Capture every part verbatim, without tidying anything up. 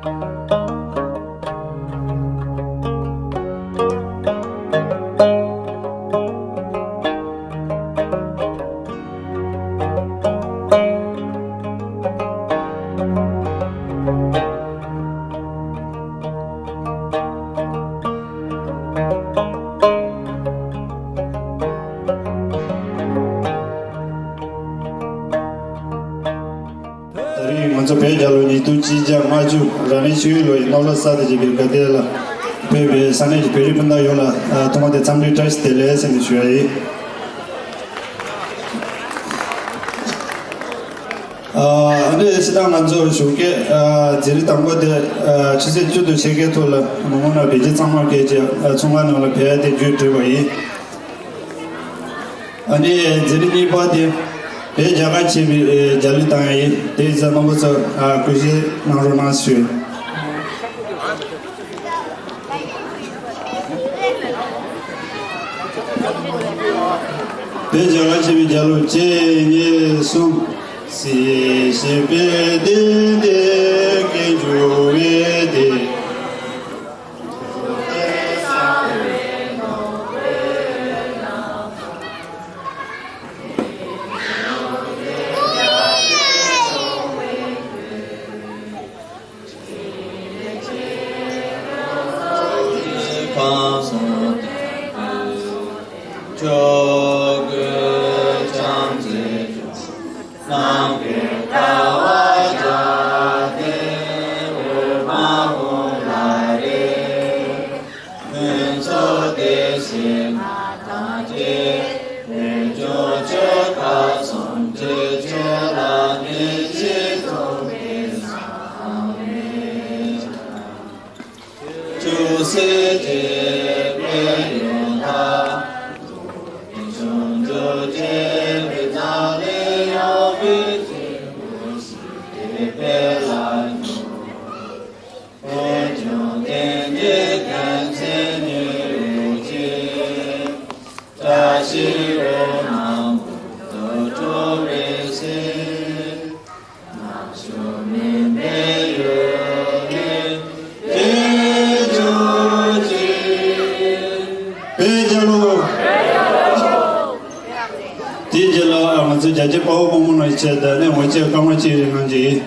ད་རིང་ང་ཚོ་བོད་རྒྱལ་ལོ་ཉིས་སྟོང་གཅིག་བརྒྱ་ལྔ་བཅུ་རབ་གནས་ཆོས་ཡུལ་ལོ་ཡི་རྣམ་ལོ་གསར་དུ་བརྗེས་པའི་དགའ་ལྡན་ལ་བོད་པའི་ས་གནས་ཀྱི་བོད་རིགས་སྤུན་ཟླ་ཡོངས་ལ་ཐོག་མ་དེ་འཚམས་འདྲི་བཀྲ་ཤིས་བདེ་ལེགས་ཟེར་ནས་ཞུ་ཡ་ཡིན། ཨ་ནི་སྤྱིར་བཏང་ང་ཚོ་ཞོགས་ཀས་ཨ་མཛད་རིམ་དང་པོ་དེ་ཨ་ཆུ་ཚོད་བཅུ་དང་ཕྱེད་ཀའི་ཐོག་ལ་མི་མང་རྣམས་བོད་ཆས་གཙང་མ་བཀལ་རྗེས་ཨ་ཚོང་ཁང་ནང་ལ་ཕེབས་ཏེ་རྒྱུན་བསྒྲིགས་པ་ཡིན། ཨ་ནི་མཛད་རིམ་གཉིས་པ་དེ་བོད་རྒྱལ་ཁབ་ཆེ་བའི་ཨེ་རྒྱལ་གླུ་བཏང་ཡ་ཡིན། དེ་ཡིན་ཙང་རྣམ་པ་ཚོ་ཨ་སྐུ་གཟིགས་གནང་རོགས་གནང་ཞུ། བོད་རྒྱལ་ཁབ་ཆེ་བའི་རྒྱལ་གླུ་གཅིག་གཉིས་གསུམ། སྲིད་ཞིའི་དཔལ་ལྡན་འདས་ཀྱིས་འཇུག་པའི་དེད། བོད་རྒྱལ་ལོ། དེའི་རྗེས་ལ་ང་ཚོའི་རྒྱལ་གཅེས་དཔའ་བོ་དཔའ་མོ་རྣམས་ཀྱི་ཆེད་དུ་ནས་ངོ་བཅས་སྐར་མ་གཅིག་རིང་གནང་རྒྱུ་ཡིན།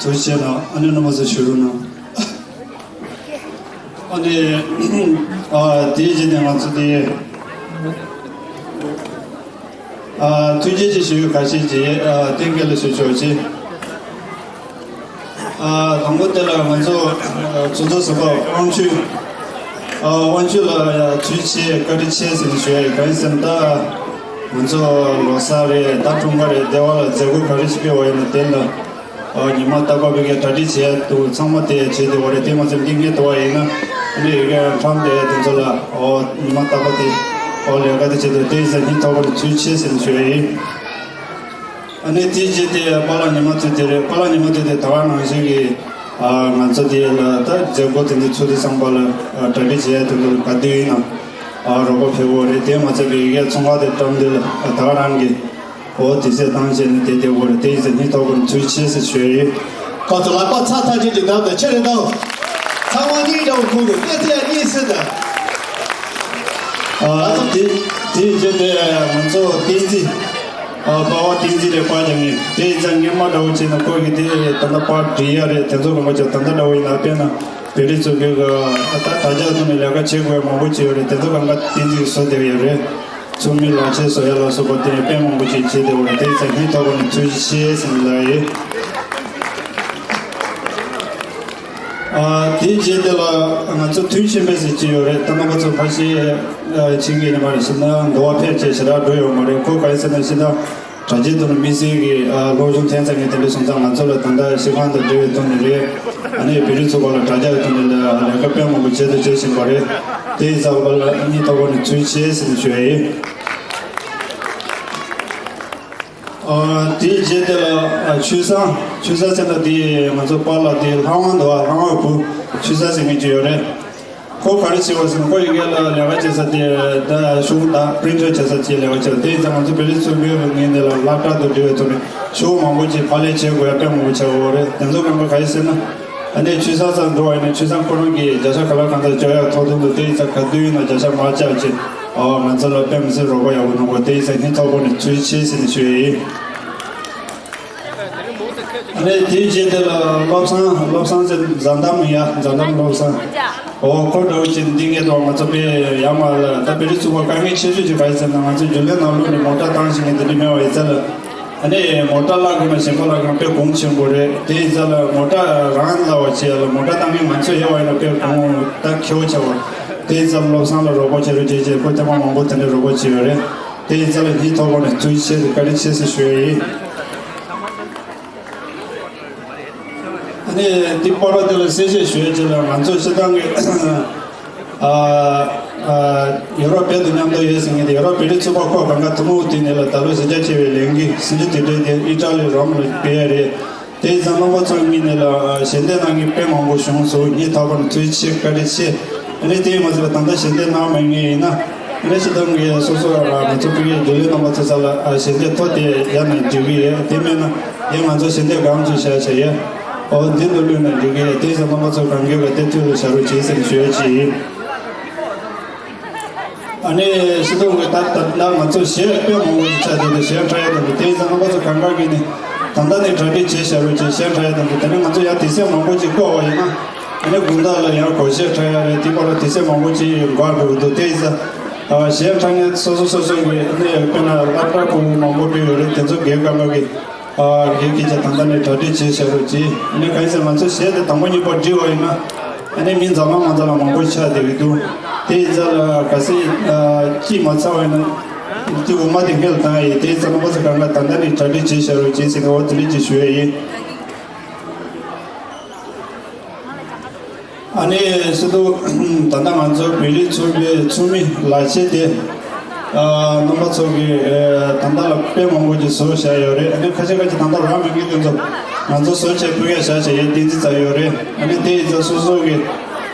ཐུགས་རྗེ་གནང་། ཨ་ནེ་རྣམ་པ་ཚོ་བཞུགས་རོགས་གནང་། ཨ་ནེ་ཨ་དེའི་རྗེས་ནས་ང་ཚོ་དེ་ཨ་ཐུགས་རྗེ་ཆེ་ཞུ་ཡུལ་ཁ་ཤས་ཀྱིས་ཨ་གཏན་འཁེལ་ལ་ཞུ་ཆོག་ཅིག་ཨ་དང་པོ་དེ་ལ་ང་ཚོ་ཨ་ཚོགས་གཙོ་ཟུར་པ་དབང་ཕྱུག་ཨ་དབང་ཕྱུག་ལ་ཡ་ཐུགས་རྗེ་ཆེ་བཀའ་དྲིན་ཆེ་ཟེར་ནས་ཞུ་ཡ་ཡིན། གང་ཡིན་ཟེར་ན་ད་ང་ཚོ་ལོ་གསར་རེད། ད་འཁྲུངས་སྐར་རེད། དེ་བ་ལ་མཛད་སྒོ་ག་རེ་ཞིག་སྤེལ་བ་ཡིན་ན་དེ་ལ་ཨ་ཉི་མ་རྟག་པར་བོད་སྐད་གྲ་སྒྲིག་བྱས་འདུག་ཚང་མ་དེ་བྱས་ཏེ་བ་རེད། དེ་མ་ཚད་འདི་ངས་དུ་བ་ཡིན་ན་འདི་ཡི་གེ་ཁྲམ་དེ་དེ་ཚོ་ལ་ཨོ་ཉི་མ་རྟག་པར་དེ་ཨོ་ལས་ཀ་དེ་བྱས་འདུག་དེ་ཡིན་ཙང་སྙིང་ཐག་པ་ནས་ཐུགས་རྗེ་ཆེ་ཟེར་ནས་ཞུ་ཡ་ཡིན། ཨ་ནི་དེའི་རྗེས་དེ་པཱ་ལགས་ཉི་མ་ཚོ་དེ་རེད། པཱ་ལགས་ཉི་མ་ཚོ་དེ་ད་ག་ནང་བཞིན་གྱི་ཨ་ང་ཚོ་དེ་ལ་ད་མཛད་སྒོ་དེ་འདྲ་ཚུགས་དུས་ཙམ་པ་ལ་ཨ་གྲ་སྒྲིག་བྱས་དེ་ཚོ་ག་དུས་ཡིན་ནམ་ཨ་རོགས་པ་ཕེབས་དགོས་རེད། དེ་མ་ཚད་པའི་ཡི་གེ་ཚོང་ཁང་དེ་བཀྲམ་དུས་ལ་ཨ་ད་ག་རང་གི་འོ་དེ་ཚེ་བཏང་བྱས་ནས་དེ་དེ་དགོས་རེད། དེ་ཡིན་ཚེ་སྙིང་ཐག་པ་ནས་ཐུགས་རྗེ་ཆེ་ཟེར་ཞུ་ཡ་ཡིན། ཁོ་ཚོ་ལག་པ་ཚ་ཚ་ཅིག་གི་འདབ་དང་ཆེ་རེ་དང་། ཚང་མ་སྙིང་རྗེ་པོ་ཁོང་གི་སྐད་ཆ་སྙིང་སྲིད་དང་། ཨ་དེ་དེའི་རྗེས་དེ་ང་ཚོ་བསྟན་འཛིན། ཨ་པ་ཝ་བསྟན་འཛིན་རེད། པ་ཅང་ངས་དེ་ཡིན་ཙང་སྔོན་མ་འདྲ་བོ་བྱས་ན་ཁོ་གི་དེ་ད་ལྟ་པར་བྲིས་ཡ་རེད། དེ་ཚོ་གང་ག་ཅིག་ད་ལྟ་འདྲ་བོ་ཡིན་ན་དཔེར་ན་བོད་རིགས་ཚོ་གི་ག་ད་དྲ་རྒྱ་ཐོག་ནས་ལས་ཀ་བྱེད་དགོས་མང་པོ་བྱས་ཡོད་རེད། དེ་ཚོ་གང་ག་བསྟན་འཛིན་གྱིས་བཟོ་བསྡད་ཡོད་རེད། ཚོགས་མི་ལག་ཁྱེར་བཟོ་ཡ་ལ་སོགས་པ་དེ་དཔེ་མང་པོ་ཅིག་བྱས་བསྡད་ཡོད་རེད། དེ་ཡིན་ཙང་སྙིང་ཐག་པ་ནས་ཐུགས་རྗེ་ཆེ་ཟེར་ནས་ལབ་ཡ་ཡིན། ཨ་དེའི་རྗེས་དེ་ལ་ང་ཚོ་དུས་ཆེན་པོ་ཟེར་གྱི་ཡོད་རེད། ད་ནང་པ་ཚོ་ཁ་ཤས་ཨ་ཕྱིན་གྱི་ཡོད་མ་རེད། ཤི་ན་འགྲོ་བ་ཕལ་ཆེར་ཞེ་དྲག་འགྲོ་ཡོད་མ་རེད། ཁོ་ག་རེ་ཟེར་ན་ཤི་ན་ དྲ་རྒྱའི་ཐོག་ནས་དམིགས་བསལ་གྱི་ཨ་སློབ་སྦྱོང་ཐེབས་རྩ་ངས་དེ་འདྲ་སོང་ཙང་ང་ཚོ་ལ་ད་ལྟ་གཞི་རྐང་དང་འབྲེལ་བའི་ཐོག་ནས་རེད། ཨ་ནི་བོད་རིགས་ཚོགས་པ་ལ་དྲ་རྒྱ་གི་ཐོག་ནས་ལས་ལས་ཀ་དཔེ་མང་པོ་བྱེད་དུ་བྱེད་བཞིན་པ་རེད། དེ་ཡི་ཚགས་པར་ལ་ཨ་ནི་ཐོག་ནས་ཚུལ་ཆེ་ཟེར་ནས་ཞུ་ཡ་ཡིན། ཨ་དེའི་རྗེས་དེ་ལ་ཨ་ཆོས་བཟང་། ཆོས་བཟང་ཟེར་ན་དེ་ང་ཚོ་པཱ་ལགས་དེ་ལྷ་དབང་འདུག་ཨ་ལྷ་དབང་བུ་ཆོས་བཟང་ཟེར་མཁན་ཅིག་ཡོད་རེད། ཁོ་ག་རེ་བྱེད་པ་ཟེར་ན་ཁོ་ཡི་གེ་ལ་ལས་ཀ་བྱེད་ས་དེ་ད་ཤོག་བུ་དང་པི་རིན་ཊར་བྱེད་ས་ཅིག་ལས་ཀ་བྱེད་པ་དེ་ཡིན་ཙང་ང་ཚོ་བོད་རིགས་ཚོགས་པའི་ངོས་ནས་ལ་སློབ་གྲྭ་དང་འབྲེལ་བའི་ཐོག་ནས་ཤོག་བུ་མང་པོ་ཅིག་ཕབ་ལེན་བྱེད་དགོས་ཡ་དཔེ་མང་པོ་ཆགས་ཡོད་རེད། དེ་ཚོ་གང་ག་ག་རེ་ཟེར་ན། ཨ་ནི་ཆོས་བཟང་སར་འགྲོ་བ་ཡིན་ན་ཆོས་བཟང་ཁོ་རང་གིས་བརྒྱ་ཆ་ག་ལ་གང་འཚམ་སྤྲོད་ཡག་ཐོབ་ཐང་དང་དེ་ཡིན་ཙང་ག་དུས་ཡིན་ན་བརྒྱ་ཆ་མར་བཅག་ཅིག་ཨོ་ང་ཚོ་ལ་དཔེ་མི་སྲིད་རོགས་པ་ཡག་པོ་གནང་དགོས། དེ་ཡིན་ཙང་སྙིང་ཐག་པ་ནས་ཐུགས་རྗེ་ཆེ་ཟེར་ནས་ཞུ་ཡི་ཡིན། ཨ་ནི་དེའི་རྗེས་དེ་ལ་བློ་བཟང་། བློ་བཟང་ཟེར་མཛའ་འདམ་ཡ་མཛའ་འདམ་བློ་བཟང་། ཨོ་ཁོ་འདྲ་བོ་ཅིག་འདི་ངེད་དང་ང་ཚོ་དཔེ་ཡག་མ་ལ་ད་བོད་རིགས་ཚོགས་པ་དཀའ་ངལ་ཆེ་ཤོས་ཅིག་ག་རེ་ཟེར་ན་ང་ཚོ་རྒྱུན་ལས་ནང་ལོགས་ནས་མོ་ཊ་བཏང་ཤེས་མཁན་དེ་འདྲ་མེད་པ་ཡིན་ཙང་ལ། ཨ་ནི་མོ་ཊ་བརླག་དགོས་ན་གཞན་པ་བརླག་ན་དཔེ་གོང་ཆེན་པོ་རེད། དེ་ཡིན་ཙང་ལ་མོ་ཊ་རང་བརླག་པ་བྱས་ལ་མོ་ཊ་བཏང་མཁན་ང་ཚོ་ཡོད་པ་ཡིན་ན་དཔེ་གོང་ད་ཁེ་པོ་ཆེ་བ། དེ་ཡིན་ཙང་བློ་བཟང་ལ་རོགས་པ་བྱེད་རོགས་བྱེད་ཅེས་ཁོ་ཐེངས་མ་མང་པོ་དེ་འདྲ་རོགས་པ་བྱས་ཡོད་རེད། དེ་ཡིན་ཙང་ལ་སྙིང་ཐག་པ་ནས་ཐུགས་རྗེ་ཆེ་ཞེས་བཀའ་དྲིན་ཆེ་ཞེས་ཞུ་ཡ་ཡིན། ཨ་ནི་འདི་པར་དེ་ལ་གསལ་བཤད་ཞུ་ཡ་ཅིག་ལ་ང་ཚོ་སྤྱིར་བཏང་གི་ཨ་ཨ་ཡོ་རོབ་བོད་དུ་མཉམ་དུ་ཡོད་ཟེར་མཁན་དེ་ཡོ་རོབ་བོད་རིགས་ཚོགས་པ་ཁག་གང་ག་ཐུན་མོང་དེ་ནས་ལ་ད་ལོ་གཞི་རྒྱ་ཆེ་བའི་ལས་འགུལ་སྲིད་ཇུས་དེ་འདྲའི་དེ་ཨི་ཊ་ལི་རོམ་ལ་སྤེལ་ཡ་རེད། དེ་ཡིན་ཙང་རྣམ་པ་ཚོའི་མིང་ནས་ལ་ཞལ་འདེབས་གནང་མཁན་དཔེ་མང་པོ་བྱུང་སོང་། སྙིང་ཐག་པ་ནས་ཐུགས་རྗེ་ཆེ་བཀའ་དྲིན་ཆེ། ཨ་ནི་དེ་ཡིན་མ་ཟད་ད་ལྟ་ཞལ་འདེབས་གནང་མེད་མཁན་ཡིན་ན་ཨ་ནི་སྤྱིར་བཏང་གི་སོ་སོ་ང་ཚོ་ཕ་གིའི་རྒྱུན་ལས་རྣམ་པ་ཚོ་ས་ལ་ཞལ་འདེབས་ཐོ་དེ་ཡར་ནས་འབྲི་གི་ཡོད། དེ་མེད་ན་ཡང་ང་ཚོ་ཞལ་འདེབས་སྒམ་ཅིག་བཞག་བྱས་ཡོད། ཨོ་འདི་ནང་བླུགས་ནས་འབྲི་གི་ཡོད། དེ་ཡིན་ཙང་རྣམ་པ་ཚོ་གང་མགྱོགས་ཀྱི་དེ་མཐུད་དུ་བྱ་རོགས་བྱེད་ཟེར་ནས་ཞུ་ཡ་ཅིག་ཡིན། ཨ་ནི་སྤྱིར་བཏང་གི་ད་ད་ལྟ་ང་ཚོ་གཞས་དཔེ་མང་པོ་ཞིག་ཆགས་བསྡད་འདུག་གཞས་འཁྲབ་ཡ་དང་དེ་ཡིན་ཙང་རྣམ་པ་ཚོ་གང་ག་གིས་ནི་ད་ལྟ་ནས་གྲ་སྒྲིག་བྱེད་བྱ་རོགས་བྱེད། གཞས་འཁྲབ་ཡ་དང་དེ་ནས་ང་ཚོ་ཡང་དུས་ཚོད་མང་པོ་ཅིག་བསྐོར་བ་ཡིན་ན་ཨ་ནི་དགོང་དག་ལ་ཡང་སྒོར་གཞས་འཁྲབ་ཡ་རེད། དེ་བར་ལ་དུས་ཚོད་མང་པོ་ཅིག་འགོར་འགྲོ་གི་འདུག་དེ་ཡིན་ཙང་གཞས་འཁྲབ་མཁན་སོ་སོ་སོ་སོ་གི་ཨ་ནི་དཔེར་ན་སློབ་གྲྭ་ཕྲུ་གུ་མང་པོ་འདུས་ཡོད་རེད། དེ་ཚོ་སྒེར་གང་ག་གིས་ཨ་སྒེར་གྱི་ཆ་ད་ལྟ་ནས་གྲ་སྒྲིག་བྱེད་བྱ་རོགས་བྱེད། ཨ་ནི་གང་ཡིན་ཟེར་ང་ཚོ་གཞས་དེ་དང་པོ་གཉིས་པ་བསྒྲིགས་པ་ཡིན་ན། ཨ་ནི་མི་འཛམ་གླིང་མ་འཛམ་གླིང་མང་པོ་ཆགས་བསྡད་ཀྱི་འདུག་དེ་ཡིན་ཙང་ལ་གལ་སྲིད་ཅིག་མ་ཚར་བ་ཡིན་ན་དེ་འོ་མ་དེ་སྔོན་ལ་བཏང་ཡིན། དེ་ཡིན་ཙང་རྣམ་པ་ཚོ་གང་ག་ད་ལྟ་ནས་གྲ་སྒྲིག་བྱེད་བྱ་རོགས་བྱེད་ཟེར་ནས་འོ་དེ་འདྲ་ཅིག་ཞུ་ཡ་ཡིན། ཨ་ནི་སྤྱིར་བཏང་ད་ལྟ་ང་ཚོ་བོད་རིགས་ཚོགས་པའི་ཚོགས་མི་ལག་ཁྱེར་དེ་རྣམ་པ་ཚོ་གིས་ད་ལྟ་ལ་དཔེ་མང་པོ་ཅིག་བཟོ་བཞག་ཡོད་རེད། ཨ་ནི་ཁ་ཤས་ཁ་ཤས་ད་ལྟ་རག་མེད་མཁན་དེ་ཚོ་ང་ཚོ་བཟོ་བྱས་ཕུལ་ཡ་བཞག་བྱས་ཡོད། བསྟན་འཛིན་ཚ་ཡོད་རེད། ཨ་ནི་དེ་ཡིན་ཙང་སོ་སོ་གི་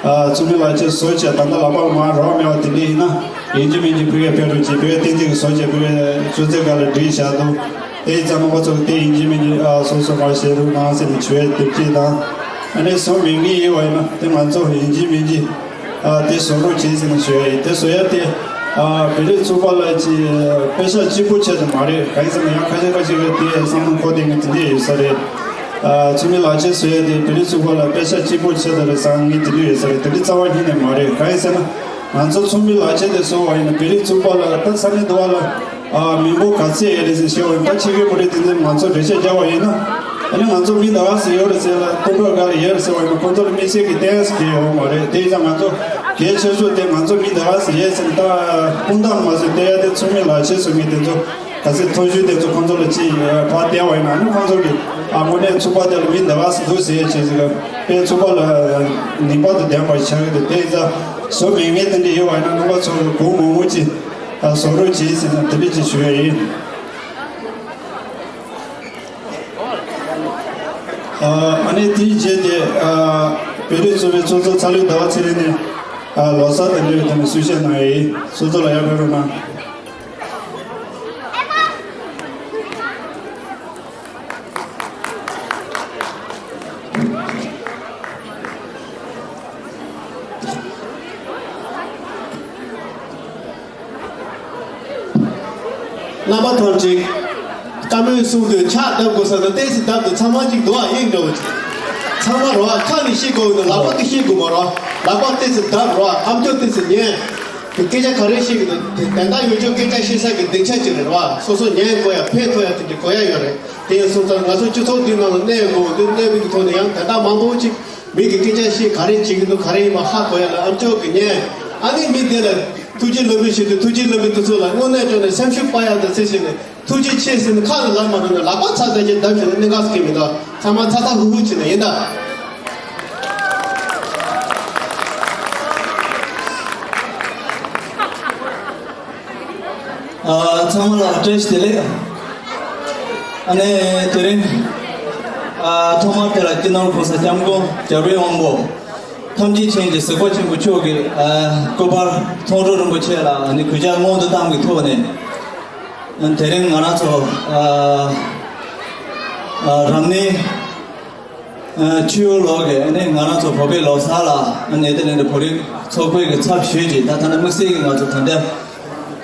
ཚོགས་མི་ལག་ཁྱེར་བཟོ་བྱས་ད་ལྟ་ལག་པ་ལ་མར་རག་མེད་པ་དེ་འདྲ་ཡིན་ན་ཡིན་གཅིག་མིན་གཅིག་ཕུལ་ཡ་ཕེབས་རོགས་བྱེད། ཕུལ་ཡ་བསྟན་འཛིན་གྱིས་བཟོ་བྱས་ཕུལ་ཡ་ཅོག་ཙེ་སྒང་ལ་བསྒྲིགས་བཞག་འདུག་དེ་ཡིན་ཙང་རྣམ་པ་ཚོ་དེ་ཡིན་གཅིག་མིན་གཅིག་སོ་སོ་མར་བཞེས་རོགས་གནང་ཟེར་ནས་ཞུ་ཡ་དེབ་སྐྱེལ་དང་། ཨ་ནི་བཟོ་མེད་མཁན་ཡིན་པ་ཡིན་ན་དེ་ང་ཚོ་ཡིན་གཅིག་མིན་གཅིག་དེ་བཟོ་རོགས་བྱེད་ཟེར་ནས་ཞུ་ཡ་ཡིན། དེ་བཟོ་ཡ་དེ་བོད་རིགས་ཚོགས་པ་ལ་ཅིག་དཔེ་ཤག་གཅིག་པོ་ཆེད་དུ་མ་རེད། གང་ཡིན་ཟེར་ན་ཡང་ཁ་ཤས་ཁ་ཤས་ཀྱིས་དེ་བསམ་བློ་འཁོར་བསྡད་མཁན་དེ་འདྲ་ཡོད་ས་རེད། ཚོགས་མི་ལག་ཁྱེར་བཟོ་ཡ་དེ་བོད་རིགས་ཚོགས་པ་ལ་དཔེ་ཤག་གཅིག་པོ་ཆེད་དུ་རེད་བསམ་མཁན་དེ་འདྲ་ཡོད་ས་རེད། དེ་འདྲ་རྩ་བ་ཉིད་ནས་མ་རེད། གང་ཡིན་ཟེར་ན་ང་ཚོ་ཚོགས་མི་ལག་ཁྱེར་དེ་བཟོ་བ་ཡིན་ན་བོད་རིགས་ཚོགས་པ་ལ་ད་ས་གནས་དུ་བ་ལ་ཨ་མི་འབོར་ག་ཚད་ཡོད་རེད་ཟེར་ཤེས་པ་ཡིན། ད་ཕྱི་རྒྱལ་མི་རིགས་དེ་ཚོས་ང་ཚོ་འགྲེལ་བཤད་རྒྱག་པ་ཡིན་ན་ཨ་ནི་ང་ཚོ་མི་ད་ག་ཚོད་ཡོད་རེད་ཟེར་ལ་སྟོང་ཕྲག་འགའ་རེ་ཡོད་རེད་ཟེར་བ་ཡིན་ན་ཁོང་ཚོ་ལ་དམིགས་བསལ་གྱི་ཏོག་ཙམ་གང་ཡང་ཡོད་མ་རེད། དེ་ཡིན་ཙང་ང་ཚོ་གལ་ཆེ་ཤོས་དེ་ང་ཚོ་མི་ད་ག་ཚོད་ཡོད་ཟེར་ན་ད་དཔུང་རྡང་མ་བཟོས་བལྟ་ཡ་དེ་ཚོགས་མི་ལག་ཁྱེར་བཟོ་མཁན་དེ་ཚོ་ག་ཚོད་ཐོ་གཞུང་དེ་ཚོ་ཁོང་ཚོ་ལ་ཅིག་ཕར་བལྟས་པ་ཡིན་ན་ཨ་ནི་ཁོང་ཚོ་གིས་ཨ་དངོས་གནས་ཚོགས་པ་དེ་ལ་མི་ད་ག་ཚོད་འདུག་ཟེར་ཡ་བྱས་ཟེར་ག་དཔེ་ཚོགས་པ་ལ་ནུས་པ་དང་ལྡན་པ་ཆགས་ཀྱི་འདུག་དེ་ཡིན་ཙང་བཟོ་མེད་མཁན་དེ་འདྲ་ཡོད་པ་ཡིན་ན་རྣམ་པ་ཚོ་གིས་སྒོར་མང་པོ་ཅིག་ཨ་བཟོ་རོགས་བྱེད་ཟེར་ན་དེ་འདྲ་ཅིག་ཞུ་ཡ་ཡིན། ཨ་ནི་དེའི་རྗེས་དེ་ཨ་བོད་རིགས་ཚོགས་པའི་ཚོགས་གཙོ་ཚ་ལུའི་ཟླ་བ་ཚེ་རིང་ནས་ཨ་ལོ་གསར་དང་འབྲེལ་བའི་ཐོག་ནས་གསུང་བཤད་གནང་ཡ་ཡིན། ཚོགས་གཙོ་ལགས་ཡར་ཕེབས་རོགས་གནང་། རྣམ་པ་ཐམས་ཅད། བཀའ་མོལ་གསུང་དུས་ཕྱག་བརྡབ་དགོས་ས་ན་ཏོག་ཙམ་བརྡབ་དུས་ཚང་མ་གཅིག་འདུག་ཨ་ཡིན་འགྲོ་བ་ཅིག་ཚང་མ་རོ་ཨ་ཁ་ནས་བཤད་དགོས་ཡོད་ན་ལག་པ་དེ་བཤད་དགོས་མ་རོ། ལག་པ་ཏོག་ཙམ་བརྡབ་རོ་ཨ་ཨམ་ཅོག་ཏོག་ཙམ་ཉན། སྐད་ཆ་ག་རེ་བཤད་ཀྱི་འདུག་དེ་དན་རྟགས་ཡོད་ཆོག་སྐད་ཆ་བཤད་ས་གི་སྡིངས་ཆ་ཅིག་རེད་རོ་ཨ། སོ་སོ་ཉན་དགོས་ཡ་ཕན་ཐོགས་ཡ་དེ་འདྲ་དགོས་ཡ་ཡོད་རེད། དེ་ཡིན་སོང་ཙང་ང་ཚོ་སྤྱི་ཚོགས་འདིའི་ནང་ལ་གནས་དགོས་འདི་གནས་པའི་གི་ཐོག་ནས་ཡང་དན་རྟགས་མང་པོ་ཅིག་མི་གི་སྐད་ཆ་བཤད་ག་རེ་བྱེད་ཀྱི་འདུག་ག་རེ་ཡིན་པ་ཧ་གོ་ཡ་ལ་ཨམ་ཅོག་གི་ཉན། ཨ་ནི་མི་དེ་ལ། ཐུགས་རྗེ་ལོ་པའི་ཞིག་ཏུ་ཐུགས་རྗེ་ལོ་པའི་དུས་ཚོད་ལ་དངོས་གནས་དྲང་ནས་སེམས་ཤུགས་སྤར་ཡག་དང་ཚེ་ཞིག་ནས་ཐུགས་རྗེ་ཆེ་ཟེར་ནས་ཁ་ལ་ལབ་མ་རུང་ནས་ལག་པ་ཚ་ཚ་གྱིས་བརྡབ་བྱས་ནས་གནད་འགག་སུ་སྐྱེལ་མི་འདུག་ཚང་མ་ཚ་ཚ་ཧུ་ཧུ་བྱས་ནས་ཡིན་ད། ཨ། ཚང་མ་ལ་བཀྲ་ཤིས་བདེ་ལེགས། ཨ་ནི་དེ་རིང་ཨ་ཐོག་མར་དེ་ལ་སྤྱི་ནོར་༸གོང་ས་༸སྐྱབས་མགོན་རྒྱལ་བའི་དབང་པོ་ཐམས་ཅད་མཁྱེན་ཅིང་གཟིགས་པ་ཆེན་པོ་མཆོག་གི་ཨ་སྐུ་པར་མཐོང་གྲོལ་རིན་པོ་ཆེ་ལ་ཨ་ནི་གུས་ཕྱག་སྔོན་དུ་བཏང་གི་ཐོག་ནས། ཨ་ནི་དེ་རིང་ང་རང་ཚོ་ཨ་ཨ་རབ་གནས་ཨ་ཆུ་ཡོར་ལོག་གི་ཨ་ནི་ང་རང་ཚོ་བོད་པའི་ལོ་གསར་ལ་ཨ་ནི་དེ་ལས་འདི་བོད་རིགས་ཚོགས་པའི་གི་ཚབ་ཞུས་ཀྱི་ད་ཐ་ན་དམིགས་བསལ་གྱི་ང་ཚོ་ད་ལྟ་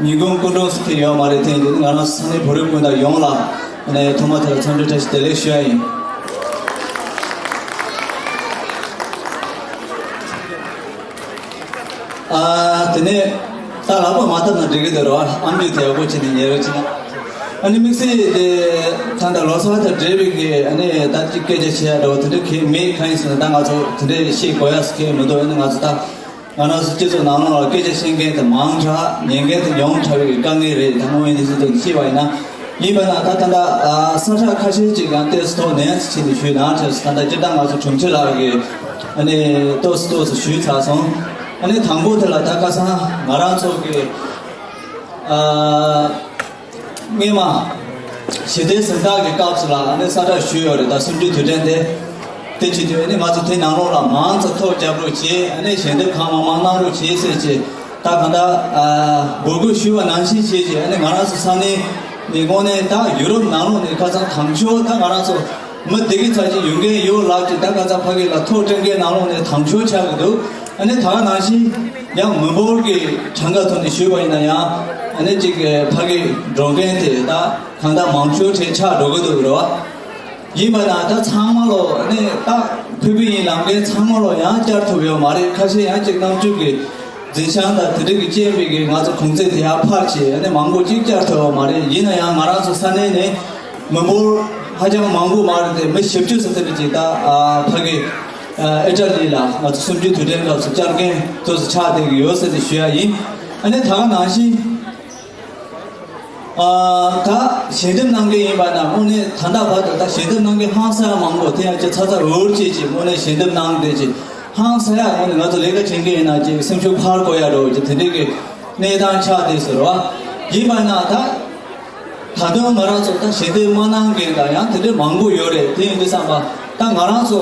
ཉིན་གུང་སྐུ་མགྲོན་ཟེར་མཁན་ཡོད་མ་རེད། དེ་ཡིན་དུས་ང་རང་ཚོ་ས་གནས་བོད་རིགས་སྤུན་ཟླ་ཡོངས་ལ་ཨ་ནི་ཐོག་མ་དེ་ལ་འཚམས་འདྲི་བཀྲ་ཤིས་བདེ་ལེགས་ཞུ་ཡ་ཡིན། ཨ། དེ་ནས་ད་ལག་པ་མ་བཏབ་ན་འགྲིག་གི་འདུག་རོ། ཨ་མདོས་དེ་ཡག་པོ་བྱས་ནས་ཉལ་རོགས་བྱེད་ན། ཨ་ནི་དམིགས་བསལ་དེ་ད་ལྟ་ལོ་གསར་དང་འབྲེལ་བའི་གི་ཨ་ནི་ད་ཅིག་སྐད་ཆ་བཤད་ཡ་འདྲ་བོ་དེ་འདྲ་གང་ཡང་མེད། གང་ཡིན་ཟེར་ན་ད་ང་ཚོ་དེ་འདྲ་བཤད་དགོས་ཡ་ཟེར་མཁན་མི་འདུག་ཨ་ནི་ང་ཚོ་ད་ང་རང་ཚོ་སྤྱི་ཚོགས་ནང་ལོགས་ལ་སྐད་ཆ་བཤད་མཁན་དེ་མང་དྲགས། ཉན་མཁན་དེ་ཉུང་དྲགས་པའི་དཀའ་ངལ་རེད། ད་དངོས་ཡོད་གནས་ཚུལ་དེ་བཤད་པ་ཡིན་ན། ཡིན་པ་ན་ད་ད་ལྟ་ཨ་ས་ཁྲ་ཁ་ཤས་ཅིག་ཡང་ཏོག་ཙམ་ཐོག་ནས་ཕྱིན་ནས་ཞུས་ན་ཁྲལ་ད་ལྟ་སྤྱིར་བཏང་ང་ཚོ་དྲུང་ཆེ་ལགས་ཀྱིས་ཨ་ནི་ཏོག་ཙམ་ཏོག་ཙམ་ཞུས་ཚར་སོང་། ཨ་ནི་དང་པོ་དེ་ལ་ད་ཁ་སང་ང་རང་ཚོ་གི་ཨ་སྔས་མ་ཞི་བདེའི་གཟེངས་རྟགས་ཀྱི་སྐབས་སུ་ལ་ཨ་ནི་ས་ཁྲ་ཞུས་ཡོད་རེད། ད་གསུམ་བཅུའི་དུས་དྲན་དེ་དེ་བྱེད་དུས་ཨ་ནི་ང་ཚོ་དེ་ནང་ལོགས་ལ་མང་ཙམ་ཐོ་རྒྱག་རོགས་བྱེད། ཨ་ནི་ཞལ་འདེབས་གང་མང་མང་གནང་རོགས་བྱེད་ཟེར་བྱས། ད་གང་ལྟར་ཨ་འབོད་སྐུལ་ཞུས་པ་ནང་བཞིན་བྱས་རྗེས་ཨ་ནི་ང་རང་ཚོ་ས་གནས་ནས་དངོས་གནས་ད་ཡུ་རོབ་ནང་ལོགས་ནས་ཁ་སང་དང་ཤོས་ད་ང་རང་ཚོ་མི་བདེ་གི་ཚ་ཅིག་ཡོང་མཁན་ཡོད་ལབ་ཅིག་ད་ཁ་སང་ཕ་གི་ལ་ཐོ་སྤྲད་མཁན་ནང་ལོགས་ནས་དང་ཤོས་ཆགས་ཀྱི་འདུག་ཨ་ནི་ད་ག་ནང་བཞིན་ཡང་མི་འབོར་གྱི་གྲངས་ཀ་ཐོག་ནས་ཞུས་པ་ཡིན་ན་ཡང་ཨ་ནི་ཅིག་ཕ་གི་འགྲོ་མཁན་དེ་ད་གང་ལྟར་མང་ཤོས་དེ་ཆགས་འགྲོ་གི་འདུག་རེད་བ། ཡིན་པ་ན་ད་ཚང་མ་ལོ་ཨ་ནི་ད་ཕུལ་གི་ཡིན་ལབ་མཁན་ཚང་མ་ལོ་ཡང་བསྐྱར་ཐུབ་ཡོད་མ་རེད། ཁ་ཤས་ཡང་གཅིག་གནམ་གྲུ་གི་འཛིན་བྱང་དང་དེ་འདྲ་གི་རྐྱེན་པས་གི་ང་ཚོ་གུང་ཚིགས་དེ་ཡར་འཕར་བྱས་ཨ་ནི་མང་པོ་གཅིག་བསྐྱར་ཐུབ་ཡོད་མ་རེད། ཡིན་ན་ཡང་ང་རང་ཚོ་ས་གནས་ནས་མི་འབོར་ཧ་ཅང་མང་པོ་མ་རེད་དེ་མི་བཞི་བཅུ་ཙམ་དེ་འདྲ་ཅིག་ད་ཨ་ཕ་གི་ཨ་ཨི་ཊ་ལི་ལ་ང་ཚོ་གསུམ་བཅུའི་དུས་དྲན་སྐབས་སུ་བཅར་མཁན་དུ་ཆགས་བསྡད་ཀྱི་ཡོད་ཟེར་ཏེ་ཞུ་ཡ་ཡིན། ཨ་ནི་ད་ག་ནང་བཞིན། ཨ་ད་ཞལ་འདེབས་གནང་མཁན་ཡིན་པ་ན་དངོས་གནས་ད་ལྟ་བར་དུ་ད་ཞལ་འདེབས་གནང་མཁན་ཧང་སང་མང་པོ་དེ་ཡང་ཅིག་ཚ་ཚ་འུར་བྱེད་ཅིག་དངོས་གནས་ཞལ་འདེབས་གནང་བསྡད་ཅིག་ཧང་སང་ཡ་དངོས་གནས་ང་ཚོ་ལས་ཀ་བྱེད་མཁན་ཡིན་ན་ཅིག་སེམས་ཤུགས་འཕར་དགོས་ཡ་འགྲོ་ཅིག་དེ་འདྲའི་གི་གནས་སྟངས་ཆགས་བསྡད་ཟེར་བ་ཡིན་པ་ན་ད་ད་དུང་ང་རང་ཚོ་ད་ཞལ་འདེབས་མ་གནང་མཁན་དང་ཡང་དེ་འདྲའི་མང་པོ་ཡོད་རེད། དེ་ཡིན་དུས་ཙམ་པ་ད་ང་རང་ཚོ།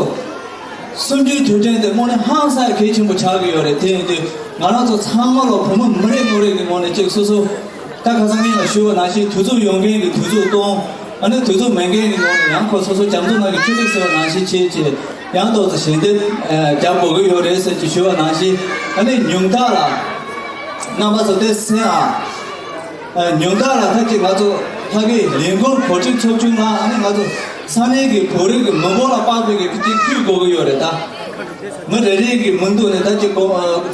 གསུམ་བཅུའི་དུས་དྲན་དེ་དངོས་གནས་ཧང་སང་གལ་ཆེན་པོ་ཆགས་ཀྱི་ཡོད་རེད། དེ་ཡིན་དུས་ང་རང་ཚོ་ཚང་མ་ལོ་བུ་མོ་མི་རེ་ངོ་རེ་གི་ངོས་ནས་གཅིག་སོ་སོ་ད་ཁ་སང་ངས་ལ་ཞུས་པ་ནང་བཞིན་དུས་ཚོད་ཡོད་མཁན་གྱི་དུས་ཚོད་གཏོང་། ཨ་ནི་དུས་ཚོད་མེད་མཁན་གྱི་ངོས་ནས་ཡང་ཁོ་སོ་སོ་རྒྱ་མཚོ་ནང་གི་ཆུ་ཐིགས་ཟེར་བ་ནང་བཞིན་བྱེད་ཅེས་ཡང་ཏོག་ཙམ་ཞལ་འདེབས་རྒྱག་དགོས་ཀྱི་ཡོད་རེད་ཟེར་གྱི་ཞུས་པ་ནང་བཞིན་ཨ་ནི་ཉུང་མཐའ་ལ་རྣམ་པ་ཚོ་དེ་གསན་ཨ། ཉུང་མཐའ་ལ་ད་ཅིག་ང་ཚོ་ཕ་གིའི་ལས་འགུལ་གོ་སྒྲིག་ཚོགས་ཆུང་ནང་ཨ་ནི་ང་ཚོ་ས་གནས་ཀྱི་བོད་རིགས་ཀྱི་མི་འབོར་ལ་དཔག་པའི་གི་ཅིག་ཕུལ་དགོས་ཀྱི་ཡོད་རེད་ད། མི་རེ་རེ་གི་མིང་ཐོག་ནས་ད་ཅིག་གོ་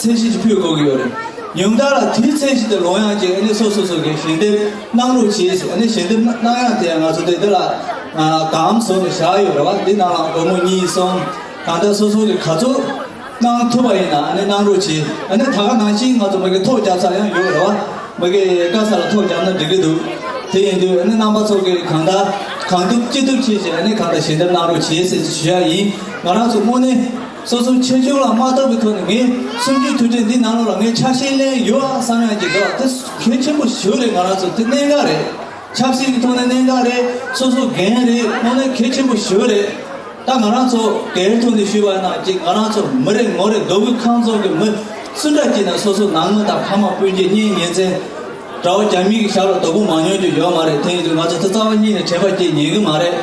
ཚད་གཞི་ཅིག་ཕུལ་དགོས་ཀྱི་ཡོད་རེད། ཉུང་མཐའ་ལ་དེའི་ཚད་གཞི་དེ་ལོངས་ཡག་ཅིག་ཨ་ནི་སོ་སོ་སོ་གི་ཞལ་འདེབས་གནང་རོགས་བྱེད་ཟེར་ཨ་ནི་ཞལ་འདེབས་གནང་ཡག་དེ་ང་ཚོ་དེ་འདི་ལ་གམ་བཟོ་ནས་བཞག་ཡོད་རེད་བ། འདི་ནང་ལ་སྒོར་མོ་གཉིས་གསུམ་གང་ལྟར་སོ་སོ་གི་ག་ཚོད། གནང་ཐུབ་པ་ཡིན་ན་ཨ་ནི་གནང་རོགས་གྱིས། ཨ་ནི་ད་ག་ནང་བཞིན་ང་ཚོ་མ་གི་ཐོ་རྒྱབ་ས་ཡང་ཡོད་རེད་བ། མ་གི་དཀའ་ས་ལ་ཐོ་རྒྱབ་ན་འགྲིག་གི་འདུག་དེ་ཡིན་དུས་ཨ་ནི་རྣམ་པ་ཚོ་གི་གང་ལྟར་གང་ཐུབ་ཅི་ཐུབ་བྱས་བྱས་ཨ་ནི་གང་ལྟར་ཞལ་འདེབས་གནང་རོགས་གྱིས་ཟེར་ཞུ་ཡ་ཡིན། ང་རང་ཚོ་དངོས་གནས་སོ་སོ་ཆེ་ཆུང་ལ་མ་ལྟོས་པའི་ཐོག་ནས་ངས་གསུམ་བཅུའི་དུས་དྲན་འདི་ནང་ལོགས་ལ་ངས་ཆ་ཤས་ལེན་ཡོད་ཨ་བསམ་ཡ་གི་འདུག་དེ་གལ་ཆེན་པོ་ཞིག་རེད། ང་རང་ཚོ་དེ་གནད་འགག་རེད། ཆབ་སྲིད་ཀྱི་ཐོག་ནས་གནད་འགག་རེད། སོ་སོ་འགན་རེད། དངོས་གནས་གལ་ཆེན་པོ་ཞིག་རེད། ད་ང་རང་ཚོ་སྒེར་ཐོག་ནས་ཞུས་པ་ཡིན་ན་ཅིག་ང་རང་ཚོ་མི་རེ་ངོ་རེ་མདོ་དབུས་ཁམས་གསུམ་གྱི་མི་སུ་འདྲ་ཅིག་ན་སོ་སོ་ནང་མི་དང་ཕ་མ་སྤུན་མཆེད་གཉེན་ཉེ་ཚན་གྲྭ་བ་རྒྱ་མི་གི་ཞབས་ལ་རྡོག་པོ་མ་ཉོན་རྒྱུ་ཡོད་མ་རེད། དེ་ཡིན་དུས་ང་ཚོ་དེ་རྩ་བ་ཉིད་ནས་དྲན་པ་སྐྱེ་ཉན་གི་མ་རེད།